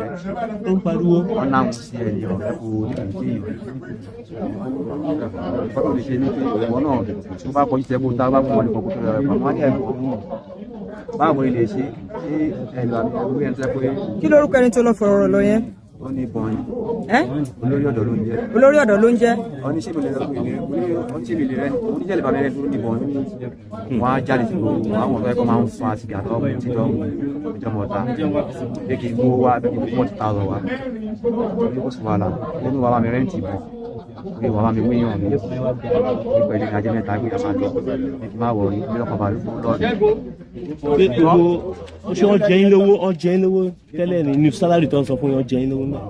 ó ń pariwo wọn náà ń sí ẹni ọ̀rẹ́ kò ní ìdí ìfọ́tò lè ṣe ní pé ìwọ náà tó bá kọjú sẹ́kù tá a bá fún wọn nìkan kó tó rẹ̀ pàmò ní ẹ̀kọ́ báwo ni lè ṣe ṣé ẹ̀lú àbí ẹ̀lú ẹ̀ ń tẹ́ pé. Kí lorúkọ ẹni tó lọ fọ̀rọ̀ lọ yẹn? Ó ní ìbọn olórí ọ̀dọ́ ló ń jẹ́. Olórí ọ̀dọ́ ló ń jẹ́. Oníṣẹ́ mi lè rẹ oníṣẹ́ lè bá mi rẹ tó níbọn wọn á jáde sí gbogbo àwọn ọ̀dọ́ ẹ̀kọ́ máa ń fa sìgá tó ti dán ìjọba ọ̀tá pé kí n gbó wá pé kí n kó 40,000 wá ní kó sì wàhálà nínú wàhálà mi rẹ́ǹtì bọ̀ pé wàhálà mi wéyàn mi ní pẹ̀lú ìrìnàjò mẹ́ta gbé àmà lọ ní kí n má wọrí bí ọkọ̀ bàálù lọ́ọ̀dún. Pé gbogbo ṣé wọ́n jẹ yín lówó wọ́n jẹ yín lówó tẹ́lẹ̀ ní ní sálárì tó ń sọ fún yín wọ́n jẹ yín lówó náà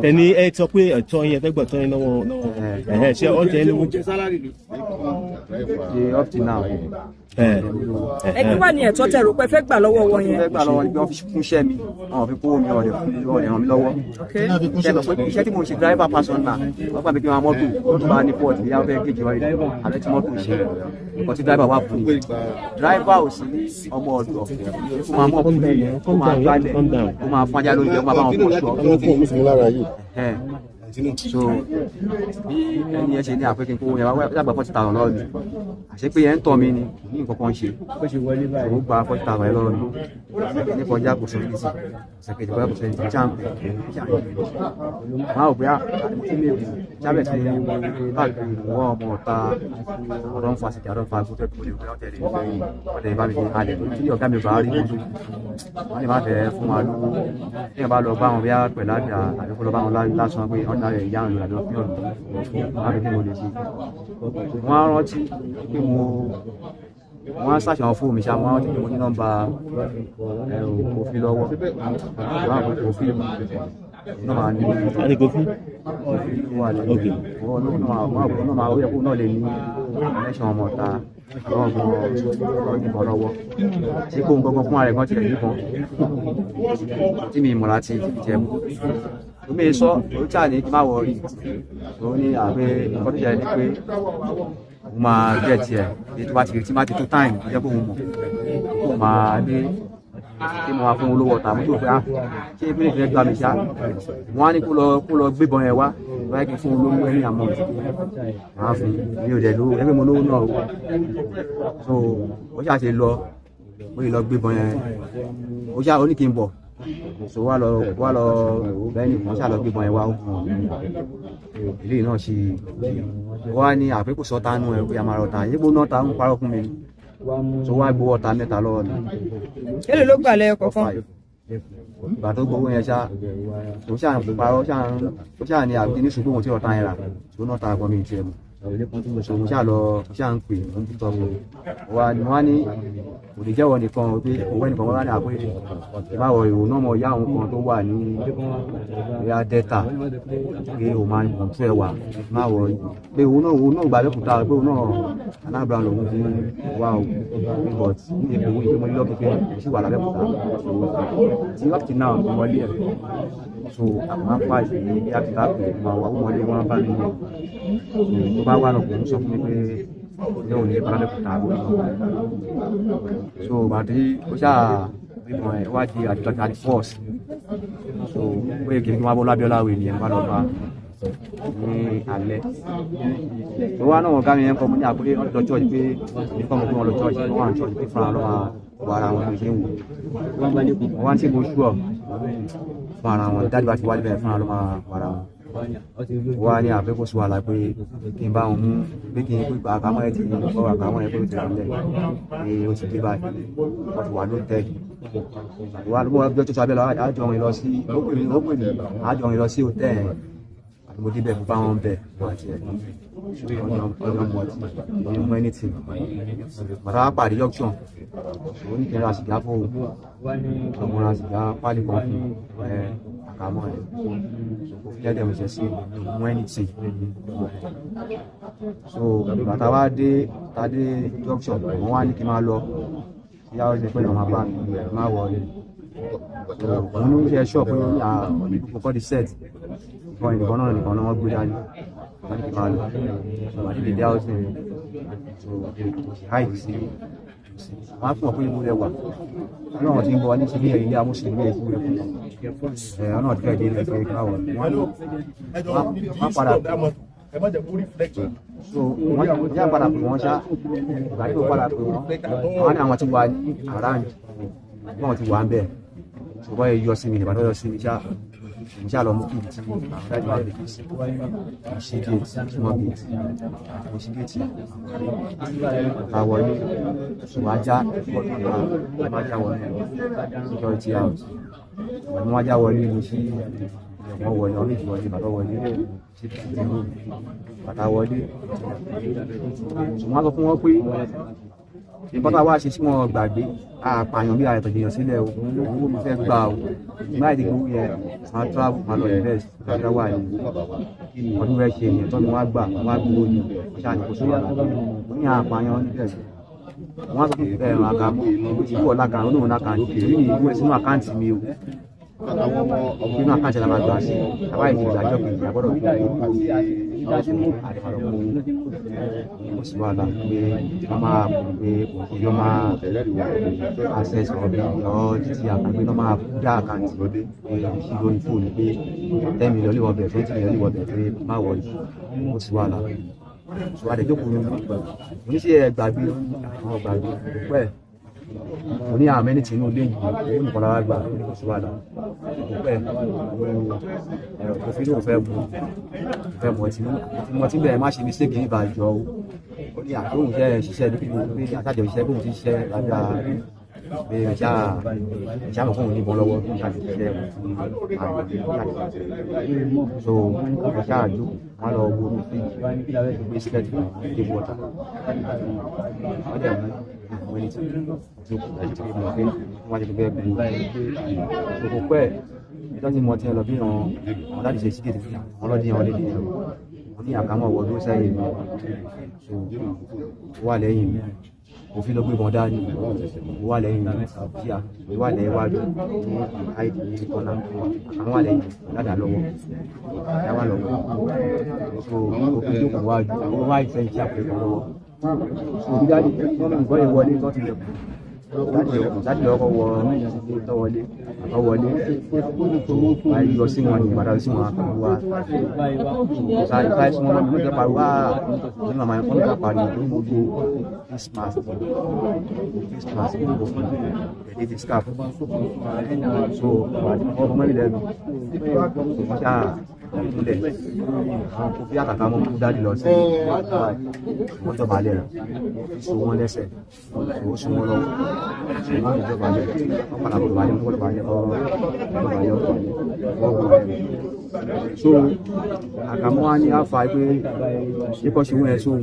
tẹni ẹ sọ pé ẹ̀tọ́ yín ẹ fẹ́ gbà tọ́ yín lọ́wọ́ ẹ̀hẹ́ ṣé wọ́n jẹ yín lówó. Ṣe up till now. Ẹ kí wà ní ẹ̀tọ́ tẹ́ rò pé fẹ́ gbà lọ́wọ́ wọn yẹn? Fẹ́ gbà lọ́wọ́ ni pé wọ́n fi kún iṣẹ́ mi, wọ́n fi kówó mi ọ̀rẹ́ fún mi ọ̀rẹ́ ràn mí lọ́wọ́. Ṣé ẹ pé iṣẹ́ tí mo ń ṣe driver person náà wọ́n gbà mí kí wọ́n mọ́tò mọ́tò bá ní port bí wọ́n fẹ́ kéjì wáyé àbẹ́ tí mọ́tò ṣe nǹkan tí driver wà fún mi. Driver ò sí ní ọmọ ọ̀dọ̀ kó máa mọ̀ kó máa gbálẹ̀ kó máa fún ajá lóúnjẹ kó máa bá wọn fọṣọ. So bí ẹni ẹ ṣe ní àpé kí n kó yẹn wá yàgbà 40,000 lọ́wọ́ mi àṣé pé yẹn ń tọ̀ mí ni ní nǹkan kan ṣe ó gba 40,000 yẹn lọ́wọ́ mi ní kọjá kò sọ ní sí ṣèkejì kọjá kò sọ ní sí champ máa ò bóyá tí mi jábẹ̀ sí káàkiri wọ́n ọmọ ọ̀ta ọ̀rọ̀ ń fa sìgá ọ̀rọ̀ ń fa gbọ́dọ̀ kò lè wọ́n tẹ̀lé ọ̀tẹ̀ ìbá mi fi halẹ̀ tí ọ̀gá mi bá rí mọ́tò wọ́n lè má fẹ́ fún wa lówó tí wọ́n bá lọ bá wọn bí pẹ̀lú àgbà àbí kó lọ bá wọn lásán pé ọ̀nà rẹ̀ ìyá òun làbí ọ̀fíàn lò wọ́n á fi kí mo lè ṣe. Wọ́n á rántí pé mo wọ́n á ṣàṣàwọn fóònù mi ṣá wọ́n á rántí pé mo ní nọ́mbà Kofi lọ́wọ́ wọ́n á pè Kofi náà máa ní. A ní Kofi? Wà lẹ́yìn náà máa ó yẹ kó náà lè ní ẹlẹ́ṣin ọmọ ọ̀ta lọ́wọ́ níbọn lọ́wọ́ ṣé kó ń gbọ́ngàn fún ara ẹ̀ gan tilẹ̀ níbọn tí mi mọ̀ láti jẹ mú omi sọ ó tà ní kí n má wọrí òun ní àpé nǹkan tó ṣẹlẹ̀ ni pé mo máa gẹ̀ tiẹ̀ bí tó bá ti tí má ti tó táìmù tó jẹ́ kó mo mọ̀ kó máa dé kí mo máa fún olówó ọ̀tà mo tó fẹ́ ṣé ìpínlẹ̀ ìfẹ́ gbà mí ṣá wọ́n á ní kó lọ gbébọn yẹn wá báyìí kí n fún olówó ẹni àmọ́ màá fún mi ò dẹ̀ lówó ẹgbẹ́ mo lówó náà o so ó ṣáà ṣe lọ ó yìí lọ gbébọn yẹn ó ṣáà ó ní kí n bọ̀ so wá lọ bẹ́ẹ̀ ni wọ́n ṣáà lọ gbébọn yẹn wá ó fún ọ ilé náà ṣe wá ní àpékò sọ́ta nù ẹ̀ pé a máa rọ̀ ta yípo náà ta ń parọ́ fún mi so wá gbowó ọ̀tá mẹ́ta lọ́wọ́ mi. Èló ló gbà lẹ́yọ kọ̀ọ̀kan? Ìgbà tó gbowó yẹn ṣá tó ṣáà ń parọ́ ó ṣáà ní àbí ní ṣùgbọ́n òun tí ọ̀tá yẹn rà tó náà ta àgbọn mi tiẹ̀ mọ̀ so mo ṣáà lọ mo ṣáà ń pè mo ń tọ́ mo wá ní wọ́n á ní kò lè jẹ́wọ́ nìkan pé òun ẹnìkan wọ́n á ní àpé ìbáwọ̀ ìwò náà mọ̀ ìyá òun kan tó wà ní ìyá Delta pé òun máa ń tún ẹwà má wọ̀ pé òun náà gbà lẹ́kùtà pé òun náà Anambra lòun fi wá o but ní ipò òun ìpè mo ní lọ́kì pé kò sí wà lábẹ́kúta so tí up till now mo wọlé ẹ̀ so àwọn apá ìdílé bí a ti bá pè é máa wà ó wọlé wọn bá mi ní tó bá wà lọ kò ń sọ fún mi pé ní òun ní Alábẹ́òkúta àbúrò so bàtí ó ṣáà bímọ ẹ wá di àjọ àti force so ó yẹ kí n wá bọ́ lábíọ́lá wẹ̀ ni ẹ̀ bá lọ bá ní alẹ́ tó wá náà ọ̀gá mi yẹn kọ́ mo ní àpé wọ́n lọ church pé ní kọ́ mo pé wọ́n lọ church wọ́n wà ní church pé fúnra lọ́wọ́ wọ ara wọn ṣe ń wò wọ́n wá ní ṣe mo ṣú ọ̀ fún ara wọn dájú bá ti wá níbẹ̀ fúnra lọ́wọ́ wọ ara wọn wá ní àfẹ́kọ̀sọ wàhálà pé kí n bá wọn mú pé kí n pé àkámọ́ ẹ ti kọ́ àkámọ́ ẹ pé ó ti rà nílẹ̀ pé ó ti dé báyìí wọ́n ti wà ló tẹ́ wà ló mọ̀ ọjọ́ tó sábẹ́ lọ àjọ rìn lọ sí ó pè mí àjọ rìn lọ sí hòtẹ́ẹ̀ àti mo débẹ̀ mo bá wọn bẹ̀ Àti ẹ̀ ọjọ́ mọ̀ ọtí ọjọ́ mọ̀ anything. Bàtà wá pàdé junction, ó ní kí n ra sìgá fún òun, mo ra sìgá pálí kan fún ẹ àkàmọ́ ẹ̀ kò fi jẹ́jẹ́ mi ṣe sí mú anything. So bàtà wá dé tadé junction, wọ́n wá ní kí n máa lọ, ìyá ọ̀sẹ̀ pé ọmọ bá mi má wọlé. Òun ló ń ṣe ṣọ́ pé kọ́kọ́ di set ìbọn ìbọn náà nìkan náà wọ́n gbé dání, wọ́n ní kí n máa lọ. So àti dèdè housing, so hide sí wọ́n á fún ọ pé ibo rẹ wà, ọlọ́run ti ń bọ̀ ní ti bí ilé amúṣe ilé ìkú rẹ fún ẹ, ọlọ́run ti fẹ́ dé ilé ìfẹ́ káwọ̀ wọ́n padà. So wọ́n yà padà pè wọ́n ṣá, ìgbà tí ó padà pè wọ́n, wọ́n ní àwọn ti wà ní around, wọ́n ti wà ń bẹ̀. Ṣùgbọ́n ẹ yọ sí mi, ìbàdàn yọ sí mi ṣá, èmi ṣá lọ mú kí n ti dájú wá lè fi sí ṣe gate, small gate, mo ṣe gate ká wọlé. Ṣùgbọ́n ajá mo máa já wọlé security house, mo máa já wọlé, mo ṣí wọ́n wọlé, wọ́n méjì wọlé, bàbá wọlé ṣe bàtà wọlé. Ṣùgbọ́n wọ́n sọ fún wọn pé nǹkan tá a wá ṣe sí wọn gbàgbé àpàyàn bí àyẹ̀tọ̀ jèèyàn sílẹ̀ o, owó mi fẹ́ gbà o, láì dé gbowó yẹn máa travel máa lọ invest ìgbàgbé wà ní ọdún fẹ́ ṣe yẹn tọ́nu wá gbà wá gbowó ni ṣáà ní kò sí wàhálà ó ní àpàyàn níbẹ̀. Wọ́n sọ fún ẹ̀ àkàmọ́ ìwọ ọ̀la kan olóhùn náà kan èyí ni ìwé sínú àkáǹtì mi o, nínú àkáǹtì la máa gbà sí àwa ìdí ìgbàjọ kejì àgbọ́dọ̀ gbowó kò sí wàhálà pé wọ́n máa pé yọ máa access ọbẹ̀ ọ̀ títí àkàgbé náà máa dá àkáǹtì sí lórí fóònù pé 10 million lè wọ bẹ̀, 20 million lè wọ bẹ̀, pé má wọlé, kò sí wàhálà. Sọ àdéjókòó ní mo ní sí ẹ gbàgbé àwọn gbàgbé pẹ́, mo ní àmì ẹni tí inú ilé yìí owó nìkan lára gbà ní kò sí wàhálà kò pẹ́. Ẹ̀rọ kò fi lóun fẹ́ mu fẹ́ mọ̀ tí mo ti bẹ̀rẹ̀ má ṣe mistake ní ìbàjọ́ o. Ó ní àtòhùn iṣẹ́ ṣiṣẹ́ ní pípé pé àtàjọ iṣẹ́ bóun ti ṣiṣẹ́ lábẹ́ pé ìṣá ìṣá mọ̀ fóun níbọn lọ́wọ́ bí ìṣá ti ṣiṣẹ́ àwọn. So ìṣá àjò wọn lọ wo omi fíjì gbé sílẹ̀tì table water, wọ́n dẹ̀ mú àwọn ẹni tí jókòó láti pé mo fẹ́ wọ́n ti fẹ́ bu kò pẹ́ ìtọ́ tí mo ti lọ bí wọn wọn láti ṣe sígèdè fún wọn lọ́dí wọn lédè lọ. Mo ní àkámọ̀ wọ dúró sẹ́yìn mi, so ó wà lẹ́yìn mi, òfin ló gbé bọn dání, ó wà lẹ́yìn mi, bíà ó wà lẹ́yìn wájú ní àìdí ní kọ́nà, àkámọ̀ wà lẹ́yìn ládàá lọ́wọ́ ìyá wà lọ́wọ́. So òfin jókòó wájú ó wá ìfẹ́ ìṣe àpẹẹrẹ lọ́wọ́. So bí dáàdì wọ́n mú ìgbọ́ ìwọlé tó ti lẹ̀kùn láti lọ́kọ̀ wọ tọ́wọlé àtọ́wọlé wáyé yọ sí wọn ní ìbàdàn sí wọn pẹ̀lú wa sáré sáré sí wọn mọ́ mi pariwo wá ní màmá yẹn kọ́ńtà pariwo tó mú gbó Christmas Christmas ẹ̀dẹ́ ti scarf. So ọmọ mẹ́rin lẹ́nu wọ́n ṣáà ìkúnlẹ̀ àwọn kò fi àtàkà mọ́ kú dáàdì lọ sí wọ́n dọ̀bálẹ̀ so wọ́n lẹ́sẹ̀ ó so wọ́n lọ́wọ́ so wọ́n lè dọ̀bálẹ̀ wọ́n padà dọ̀bálẹ̀ wọ́n dọ̀bálẹ̀ ọ́ dọ̀bálẹ̀ wọ́n gbọ́ rẹ̀. So àkàmọ́ wa ní àfa pé ṣé kọ́ ṣe wọ́n ẹ̀ sóhun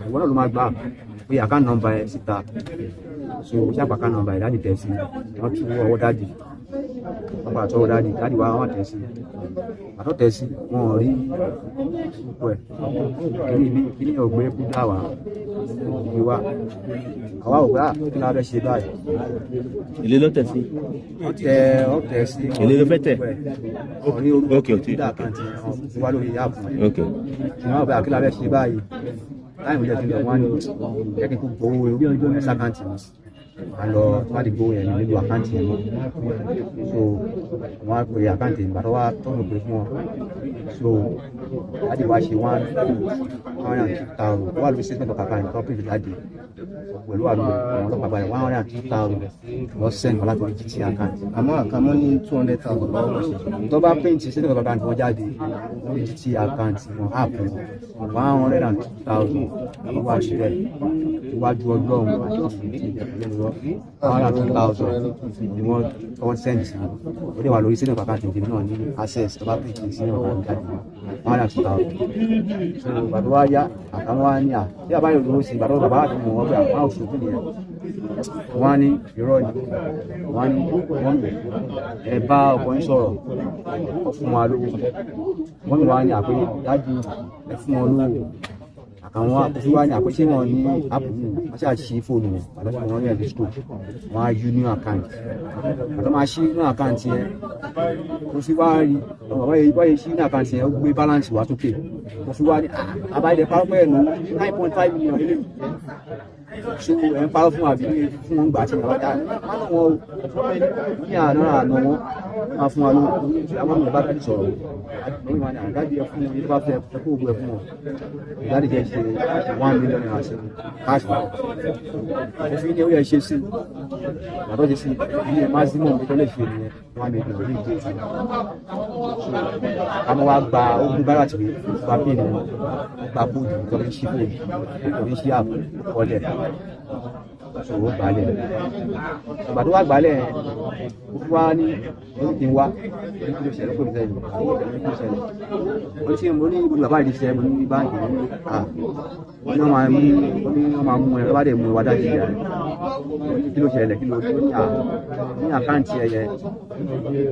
ìwọ náà ló máa gbà pé àká nọ́mbà ẹ̀ síta. So ṣé àpàká nọ́mbà ẹ̀ dáàdì tẹ̀ sí wọ́n tú ọwọ́ dáàdì wọ́n padà tọwọ́ dáàdì dáàdì wa wọ́n tẹ̀ sí àtọ́ tẹ̀ sí wọn ò rí púpọ̀ ẹ̀ kíní ibi kíní ọ̀gbẹ́ kú dá wa ìgbé wa àwa ò gbà kí la fẹ́ ṣe báyìí. Èlé ló tẹ̀ sí. Wọ́n tẹ wọ́n tẹ̀ sí. Èlé ló fẹ́ tẹ̀. Wọ́n ní orúkọ Ok, ok. kúdà àkáǹtì wọn wá lórí áàpù. Ok. Ṣùgbọ́n ọ̀bẹ àkí la fẹ́ ṣe báyìí láì wọlé ti lọ wọ́n á ní jẹ́ kí n kú gbowó ẹ̀ sàkáǹtì mi a lọ wá di gbowó yẹn nílùú àkáǹtì yẹn mọ́. So wọ́n á pè àkáǹtì yẹn gbàtọ́ wá tọ́nù pé fún wọn. So láti wá ṣe 102,000 wà lórí statement of account tó pèsè jáde pẹ̀lú àlọ́ àwọn ọlọ́pàá báyìí 102,000 lọ send wọn láti orí GT account. Àmọ́ àkàmọ́ ní 200,000 lọ́wọ́ wọ́n ṣe. Tó bá print statement of account wọn jáde lórí GT account wọn app wọn 102,000 ló wà síbẹ̀ iwájú ọlọ́run àti ìlú Irọ́ 102,000 ni wọ́n kọ́ send sí mi. Ó dẹ̀ wà lórí sínú àkáǹtì tèmi náà ní access tó bá pè é sínú àkáǹtì jáde 102,000. So ìgbà tó wá yá àtàwọn wá ní à tí àbá yóò lówó sí ìgbà tó bàbá àti mọ̀ wọ́n pé àwọn oṣù kí nìyẹn. Wọ́n á ní irọ́ ni, wọ́n á ní wọ́n mi ẹ bá ọkọ yín sọ̀rọ̀ ó fún wa lówó. Wọ́n mi wá ní àpé dájú ẹ fún wọn lówó. Àkàwọn àkóso wá ní àpé ṣé wọn ní áàpù mi wọ́n ṣáà ṣí fóònù wọn àlọ́ sí wọn ní ẹ̀dí school wọ́n á yú new account. Àtọ́ máa ṣí new account yẹn kò sí wá rí ọmọ bàbá yìí báyìí ṣí new account yẹn ó gbé balance wá sókè. Kò sí wá ní àbáyé parọ́ ẹ̀ nù 9.5 million lélẹ̀. So ẹ̀ ń parọ́ fún àbí fún wọn gbà tí wọn dá má nà wọn o ní àná àná wọn máa fún wa lówó. Àwọn ọmọ bá dájú sọ̀rọ̀ lórí wọn ni àgáàdì ẹ fún wọn ní bá fẹ́ ẹ kó gbogbo ẹ fún wọn. Ìdáàdì jẹ́ ṣe 1 million naira sí cash wọn. Òfin ni ó yẹ ṣe sí ìyàtọ̀ ṣe sí ní ẹ maximum tó lè ṣe nìyẹn 1 million ní ìdí ètò. Àmọ́ wa gba ogun bára tìwé gba pin wọn gba bóòdù tó fi ṣí bóòdù tó fi ṣí àpò kọlẹ̀. So ó gbalẹ̀. Ìgbà tó wá gbalẹ̀ ó fún wa ní orí kí n wá ní kí ló ṣẹlẹ̀ ó pè mí sẹ́yìn ní kí ló ṣẹlẹ̀. Ó ní mo ní ibùdó bàbá yìí ṣiṣẹ́ mo ní báńkì ní à ó ní wọ́n máa mú ó ní wọ́n máa mú ẹ bá dẹ̀ mú ẹ wá dájú ìyá rẹ̀. Ó ní kí ló ṣẹlẹ̀ kí ló ní à ní àkáǹtì ẹ yẹn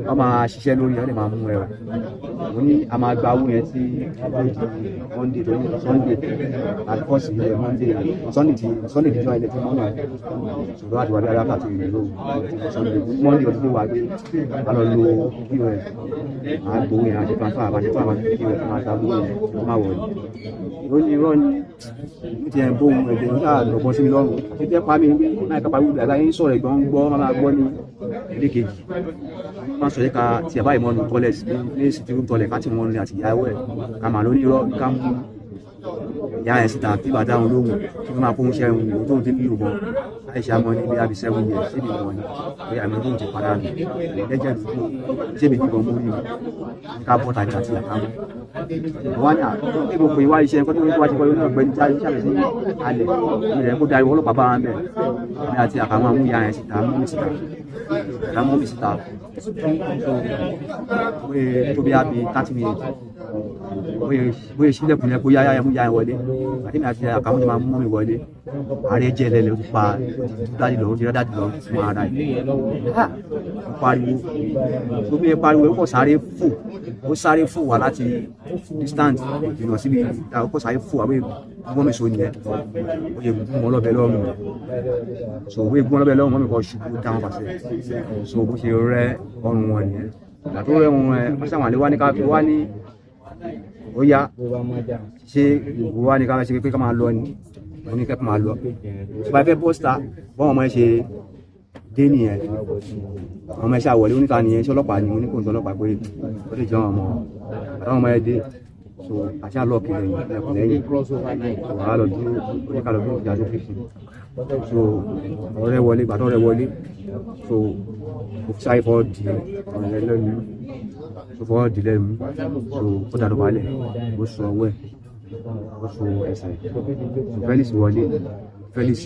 wọ́n máa ṣiṣẹ́ lórí ẹ lè máa mú ẹ o. Mo ní a máa gba owó yẹn tí ó di Monday tó ní Sunday àti fọ́ọ̀sì ilẹ̀ Monday Sunday ti Sunday ti jọ ilẹ̀ tí wọ́n náà ṣòro àti wàbí aráàlú àti ìlú Sunday Monday ọdún tó wà gbé a lọ lo pos máa gbowó yẹn àti transfer àti tó àwọn pos máa ta owó yẹn tó máa wọ̀ ni. Ó ní irọ́ ni ó ti ẹ̀ ń bó ohun ẹ̀jẹ̀ ó sáà lọ́gbọ́n sí mi lọ́rùn àti tẹ́ pa mí láì kápá wúlò àgbáyé ń sọ̀rọ̀ ẹ̀gbọ́n ń gbọ́ máa gbọ́ ní ilé kejì. Wọ́n sọ yẹ ká tí a bá ìmọ̀nù toilet ní sitting room toilet ká tí wọ́n ní àti ìyàwó ẹ̀ ká máa lóní irọ́ ká mú ìyá ẹ̀ síta tí bàtà òun lóhùn tí wọ́n máa kó oúnjẹ òun òun tóun ti ń lò bọ̀ láì ṣe àmọ́ ní bí abi 7 years síbi ìwọ̀n ni pé àmì tóun ti padà nù lẹ́jẹ̀ dúdú síbi ìdìbò mú rí mi ká bọ́ tàbí àti àkámọ́. Wọ́n á ní àpé mo pè wá iṣẹ́ nǹkan tó ń wá ṣe kọ́ lórí ọ̀gbẹ́ni jáde ṣàbẹ̀ sí alẹ̀ mi rẹ̀ kó darí ọlọ́pàá bá wọn bẹ̀ ní àti àkàwọn amú ìyá ẹ̀ síta mú mi síta àmú mi síta tó bí abi 30 minutes bóyá sílẹ̀kùn yẹn kó yá yá mú yá yẹn wọlé àti mi àti àkàwọn ti máa mú mi wọlé ààrẹ jẹ́ lẹ́lẹ̀ ó ti pa dáàdì lọ ó ti rẹ́ dáàdì lọ fún ara ẹ̀ ó pariwo tó bí yẹn pariwo ó kọ̀ sáré fò ó sáré fò wá láti distant jìnnà síbi ó kọ̀ sáré fò àwọn gbọ́n mi so nìyẹn ó yẹ gún wọn lọ́bẹ̀ lọ́rùn so ó yẹ gún wọn lọ́bẹ̀ lọ́rùn wọn mi kọ́ ṣubú dáhùn pàṣẹ so bó ṣe rẹ́ ọrùn wọn nìyẹn ìgbà tó rẹ́ wọn ẹ wọ́n ṣàwọn àlè wá ní ká wá ní ó yá ṣé ìwọ wá ní ká ṣe pé ká máa lọ ni mo ní kẹ́kọ̀ọ́ máa lọ tó bá fẹ́ bọ́sítà bọ́n ọmọ ẹ ṣe dé nìyẹn ọmọ ẹ ṣe àwọlé oníta nìyẹn ṣé ọlọ́pàá ni oníkòǹsọ ọlọ́pàá pé ó lè jọ ọmọ àtàwọn ọmọ ẹ dé so àti àlọ́ kiri ẹ̀kùn lẹ́yìn wàá lọ dúró oníkàlọ́ dúró ìjà tó fífi so ọ̀rẹ́ wọlé gbàtọ́ ọ̀rẹ́ wọlé so ó sáré fọ́ di ọ̀rẹ́ lẹ́nu so fọ́ di lẹ́nu so ó dàdú balẹ̀ ó sọ ọwọ́ ẹ̀ ó sọ ẹsẹ̀ so Felix wọlé Felix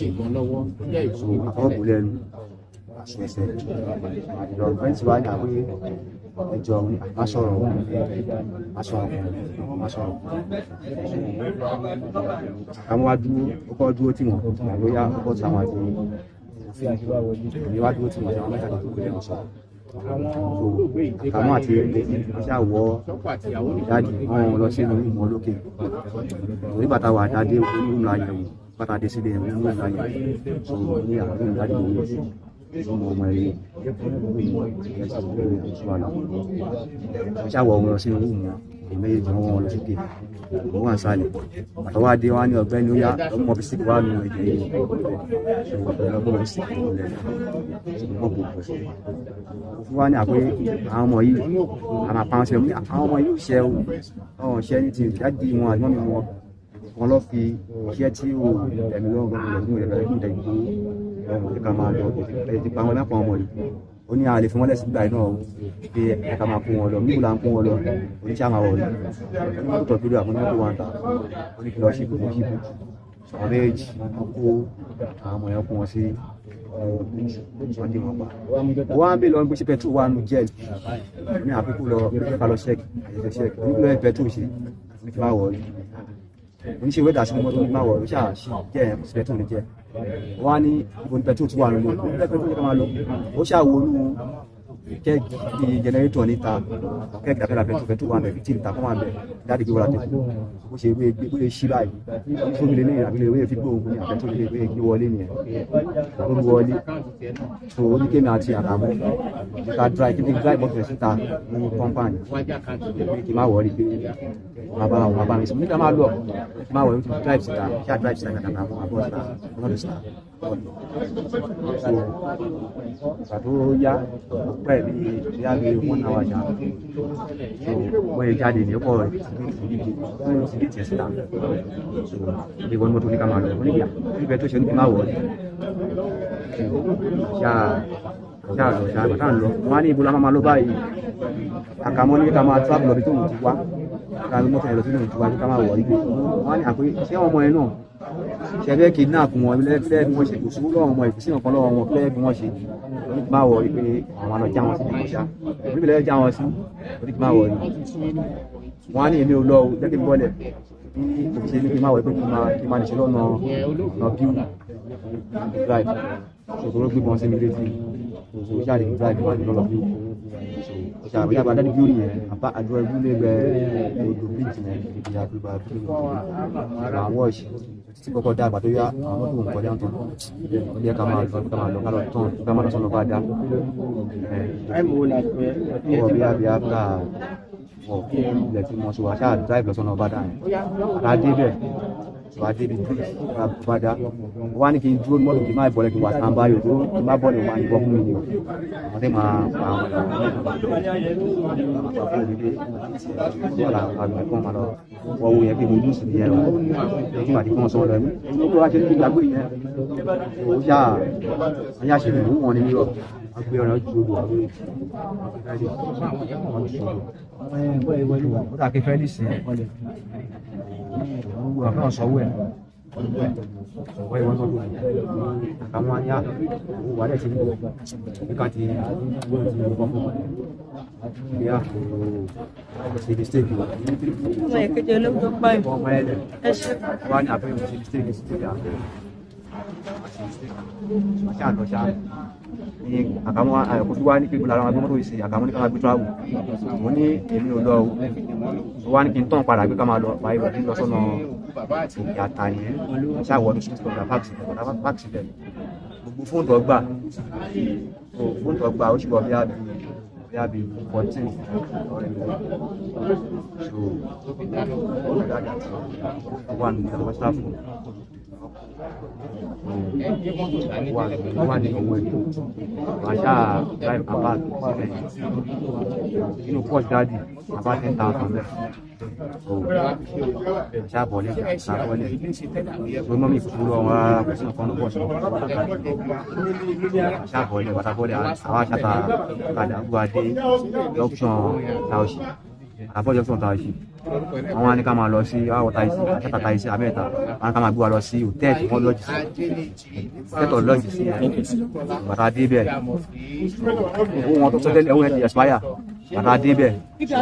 so àfọwọ́bù lẹ́nu àsọ ẹsẹ̀ lọ Felix wá ní àwé ẹjọ́ má sọ̀rọ̀ má sọ̀rọ̀ má sọ̀rọ̀ àwọn wá dúró ó kọ́ dúró tí wọ́n àlóyá ó kọ́ tí àwọn àti èmi wá dúró tí wọ́n àwọn mẹ́ta tó kù lẹ́nu sọ àmọ́ àti iṣẹ́ àwọ̀ dáàdì wọn lọ sí inú ìmọ̀ lókè torí bàtà wà dáadé onírúurú la yẹ̀wò bàtà dé sílé onírúurú la yẹ̀wò so ní àwọn dáàdì lówó ọmọ ọmọ ẹ̀rí iṣẹ́ àwọ̀ wọn lọ sí inú ìmọ̀ méjèèjì wọn lọ sókè wọn wà sálẹ̀ àtọwọ́ adé wa ní ọ̀gbẹ́ni ó yá ọmọ fi síkì wá nù ẹ̀jẹ̀ yìí ọgbọ́n fi síkì lẹ̀ ọgbọ́n bò pẹ̀ fún wa ní àpé àwọn ọmọ yìí àmà pa wọn sílẹ̀ ní àwọn ọmọ yìí ṣe ọ̀hún ṣe ní ti dáàdi wọn àti mọ́mí wọn wọn lọ fi iṣẹ́ tí ó ẹ̀mí lọ́rùn ká máa lọ ẹ̀ ti pa wọn lápò ọmọ yìí ó ní àlè fún wọn lẹ́sìn gbà náà pé ẹ ká máa kó wọn lọ níbo là ń kó wọn lọ oníṣẹ́ àwọn ọ̀rọ̀ ní mọ́tò tó dúró àwọn onímọ́tò wọn ta ó ní kí lọ sí ibùdó kí ibùdó àwọn méjì wọn kó àwọn ọmọ yẹn kó wọn sí Wọ́n dé wọn pa. Wọ́n á bè lọ pé ṣé petrol wà nù jẹ́ẹ̀lì ní àfikún lọ ká lọ ṣẹ́ẹ̀kì àyẹ̀fẹ́ ṣẹ́ẹ̀kì nígbà yẹn petrol ṣe ní kí n má wọ̀ ọ́ oníṣẹ́ wẹ́dà sí mọ́tò ní má wọ̀ ọ́ ṣáà ṣì jẹ́ ẹ̀ sí petrol ní jẹ́. Wọ́n á ní ibo ní petrol ti wà nílé ní petrol ní ká máa lọ. Ó ṣáà wọnú kẹ́ẹ̀gì jẹnẹrétọ̀ níta kẹ́ẹ̀gì àfẹ́rẹ́ petrol petrol wà bẹ̀ fifteen litre kọ́ wà bẹ̀ dáàdì gbé wọ́n láti bó ṣe wé gbé bóyá ṣí báyìí fún mi lélẹ́yìn àbí lè fi gbóògùn ní àpẹtù lè wé gbé wọlé nìyẹn ó gbé wọlé tó ó ní kémi àti àkàmú ká dry kí n dry mọ́tò rẹ̀ síta ní compound pé kí n má wọrí pé má bá wọn má bá mi sọ ní ká má lọ kí n má wọrí kí n drive síta ṣáà drive síta kàkà mọ́ àbọ̀ síta mọ́tò síta so ìgbà tó yá ó pẹ́ bí bóyá bí one hour ṣá so wọ́n yẹ jáde ní ọkọ̀ rẹ̀ ti di tiẹ̀ síta so bí wọ́n mọ́tò ní ká máa lọ wọ́n nígbà níbẹ̀ tó ṣe ní kí n má wọ̀ ṣáà ṣáà lọ ṣáà bàtà ń lọ wọ́n á ní ibo la máa lọ báyìí àkàmọ́ ní ká máa travel lọ bí tóun ti wá ká mọ́tò yẹn lọ sí tóun ti wá ká máa wọ̀ ibi wọ́n á ní àpé ṣé ọmọ yẹn náà ṣe fẹ́ kidnap wọn lẹ́fẹ́ bí wọ́n ṣe kò sówó lọ́wọ́ wọn ìkùsí nǹkan lọ́wọ́ wọn lẹ́fẹ́ bí wọ́n ṣe máa wọ̀ pé àwọn àna já wọn sí ìkọ̀ṣá níbi lẹ́fẹ́ já wọn sí orí máa wọ̀ rí wọn á ní èmi ò lọ o jẹ́ kí n bọ́lẹ̀ bí kò ṣe ní kí n máa wọ̀ pé kí n máa nìṣe lọ́nà ọ̀nà bíu drive ṣòkòrò gbígbọ́n sí mi létí ṣòkòrò ṣáà lè drive wá ní lọ́nà bíu ṣàbíyá bá dájú bíu yẹn àbá àdúrà bíu lẹ́gbẹ̀ẹ́ odò bíríjì yẹn ìyá gbígbà bíu àwọn wọ́ọ̀ṣì títí kọ́kọ́ dá àgbà tó yá àwọn mọ́tò ń kọjá ń tán ó yẹ ká máa lọ ká máa lọ ká lọ tán ká máa lọ sọ́nà bá dá ẹ̀ wọ́n bí abí áfíà wọ̀ ilẹ̀ tí mo sọ wá ṣáà drive lọ sọ́nà bá dá yẹn àtà dé bẹ́ẹ̀ sọ wá débi bá dá wọ́n á ní kí n dúró mọ́tò kí n má bọ́lẹ̀ kí n wà stand by o tó kí n má bọ́lẹ̀ wọ́n á yìnbọn fún mi ni o àwọn tẹ́ máa pa àwọn ẹ̀rọ fún mi pé wọ́n là àgbà kí wọ́n máa lọ wọ́n wo yẹn pé mo lù sí yẹn lọ nígbà tí wọ́n sọ lọ ẹ̀mí ó wá ṣe ní gbàgbé yẹn ó ṣáà wọ́n yà ṣe ìlú wọn ní rírọ̀ wọ́n gbé ọ̀rọ̀ ju odò àwọn ó dà kí Felix yẹn wọ́n fẹ́ràn sọ́wọ́ ẹ̀ wọ́n ìwọ́n tó dùn àwọn àyà owó wà lẹ́sìn níbo níka ti wọ́n fún wọn yà ṣe mistake wa. Ọmọ ìkejì ológun tó pààyàn. Ọmọ ẹlẹ Ẹ ṣe. wọ́n á ní àfihàn ṣe mistake sí ti àṣà àlọ́ ṣá ní àkàmọ́ àyọ̀kọ́ tó wá ní pípọ̀ lára wọn gbé mọ́tò yìí sí àkàmọ́ ní ká máa gbé travel mo ní èmi ò lọ o wá ní kí n tán padà gbé ká máa lọ báyìí wọ́n lọ sọ́nà òkè àtà yẹn ṣáà wọ́n sí ọ̀gá páàkì síbẹ̀ gbogbo fóònù tó gbà fóònù tó gbà ó sì wọ bí àbí 14 so wà ní ìjọba sáfù wà ní owó ètò wà ṣáà drive apart síbẹ̀ inú port dáàdì about 10,000 bẹ́ẹ̀ so ṣáà bọ̀lé ṣáà bọ̀lé so mọ́mí ìkúrú lọ́wọ́ wọn rárá kò sí nǹkan ló pọ̀ sí ṣáà bọ̀lé bàtà bọ̀lé àwọn aṣáta padà gbọ́ adé junction taoshi àbọ̀ junction taoshi àwọn á ní ká máa lọ sí àwọn taisi àṣàtà taisi abẹ́ẹ̀ta àwọn á ní ká máa gbé wa lọ sí hòtẹ́ẹ̀lì wọ́n lọ́ọ̀jì sí hòtẹ́ẹ̀lì lọ́ọ̀jì sí bàtà dé bẹ́ẹ̀ owó wọn tó sọ tẹ́lẹ̀ owó yẹn ti expire bàtà dé bẹ́ẹ̀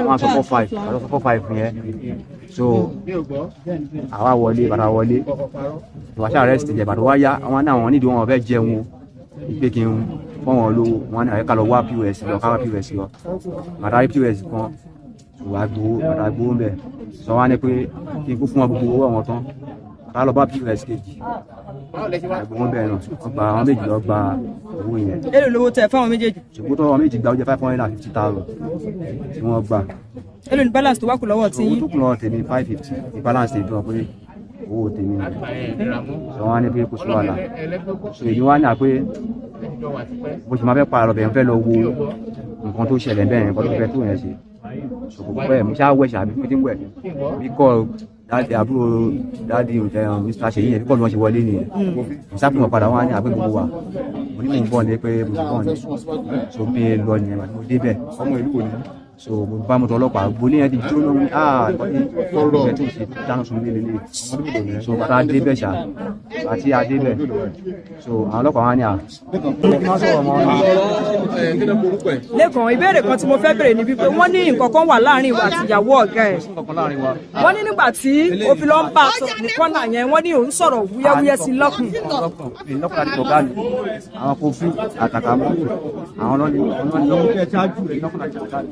wọ́n á sọ 4,500 bàtà sọ 4,500 yẹn so àwa wọlé bàtà wọlé ìwà ṣáà rest jẹ bàtà wá yá àwọn náà wọn nídìí wọn fẹ́ jẹun o pé kí n fọ́ wọn lówó wọn ní àyíká lọ wá pos lọ ká wá pos lọ bàtà rí pos kan wàá gbowó bàtà gbowó ń bẹ sọ wá ní pé kí n kó fún wọn gbogbo owó àwọn tán bàtà lọ bá pos kejì gbowó ń bẹ náà wọn gba àwọn méjì lọ gba owó yẹn. Èló lówó tẹ fáwọn méjèèjì. Ṣùgbọ́n tó àwọn méjì gba ó jẹ́ 550,000 tí wọ́n gbà. Èló ni balance tó wá kù lọ́wọ́ tí Owó yín. tó kù lọ́wọ́ tèmi 550 ní balance tèmi tó wọ́n pé owó tèmi ni sọ wá ní pé kò sí wàhálà so èyí wá ní à pé bó ṣe máa fẹ́ pa àrọ̀bẹ̀ ń fẹ́ lọ wo nǹkan tó ṣẹlẹ̀ bẹ́ẹ̀ nǹkan tó fẹ́ tó yẹn ṣe so kò pẹ́ mo ṣáà wẹ̀ ṣàbí mo ti ń wẹ̀ bí kọ́ dáàdi àbúrò dáàdi Mr. Ṣèyí yẹn bí kọ́ ni wọ́n ṣe wọlé nìyẹn mo ṣáà pè wọ́n padà wọ́n á ní àpé gbogbo wa mo ní mò ń bọ̀ ní pé mo ti bọ̀ ní so bí lọ nìyẹn mo débẹ̀. Ọmọ ìlú wo ni? So mo bá mọ́tò ọlọ́pàá gbolé yẹn ti jóná ní ìgbẹ́ tó ṣe dáná sun lé lélẹ̀. So bàtà débẹ̀ ṣá àti adébẹ̀, so àwọn ọlọ́pàá wá ní à. Lẹ́kàn, ìbéèrè kan tí mo fẹ́ béèrè ni wípé wọ́n ní nǹkan kan wà láàrin ìwà àtìyàwó ọ̀gá ẹ̀. Wọ́n ní nígbà tí ó fi lọ ń bá a sọ̀rọ̀ ní kọ́nà yẹn, wọ́n ní òun sọ̀rọ̀ wúyẹ́wúyẹ́ sí lọ́kùn. Lọ́kùn àti ọ̀gá mi, àwọn Kofi àtàkà mọ́, àwọn ọlọ́ni lọ́kùn àti ọ̀gá mi.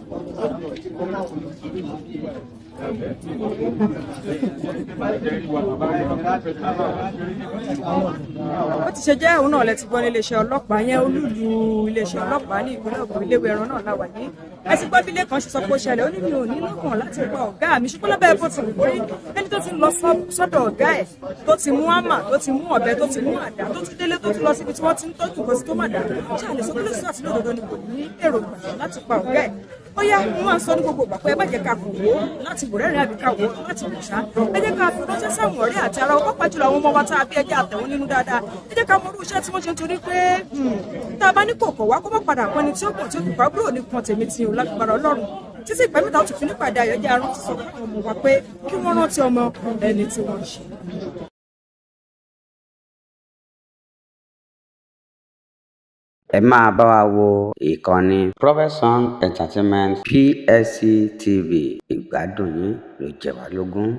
Bó ti ṣe jẹ́ òun náà lẹ ti gbọ́ ní iléeṣẹ́ ọlọ́pàá yẹn, olúlu iléeṣẹ́ ọlọ́pàá ní ìpínlẹ̀ Ògùn, iléèwé ẹran náà láwà yìí. Ẹ ti gbọ́ bí Lẹ́kan ṣe sọ pé ó ṣẹlẹ̀. Ó ní mi ò ní lọ́kàn láti pa ọ̀gá mi, ṣùgbọ́n lábẹ́ bó ti wù kórí, ẹni tó ti lọ sọ́dọ̀ ọ̀gá ẹ̀, tó ti mú ámà, tó ti mú ọ̀bẹ, tó ti mú àdá, tó ti délé, tó ti lọ síbi tí wọ́n ti ń tọ́jú nǹkan sí tó má dá ṣáà lè sọ pé lóṣù àti lódodo ni kò ní èròǹgbà láti pa ọ̀gá ẹ̀. Ó yá, mo máa ń sọ ní gbogbo ìgbà pé ẹ má jẹ́ ká kò wó láti wò rẹ́rìn àbí ká wò láti wò ṣá. Ẹ jẹ́ ká fi ránṣẹ́ sáwọn ọ̀rẹ́ àti ara wa, pàápàá jùlọ àwọn ọmọ wa tá a bí. Ẹ jẹ́ àtẹ̀wọ́n nínú dáadáa. Ẹ jẹ́ ká mọ irú iṣẹ́ tí wọ́n ṣe, nítorí pé tá a bá ní kò kọ̀ wá, kó má padà pọ́n ni tí ó pọ̀ tí ó fi pa búrò ní kan tèmi tí ò lágbára Ọlọ́run. Títí ìpẹ́ mẹ́ta ó tún fi nípàdé ayọ̀, jẹ́ arántí sọ fún àwọn ọmọ wa pé kí wọ́n rántí ọmọ ẹni tí wọ́n ń ṣe. Ẹ máa bá wa wo ìkànnì Profession Entertainment PSC TV. Ìgbádùn yín ló jẹ wá lógún.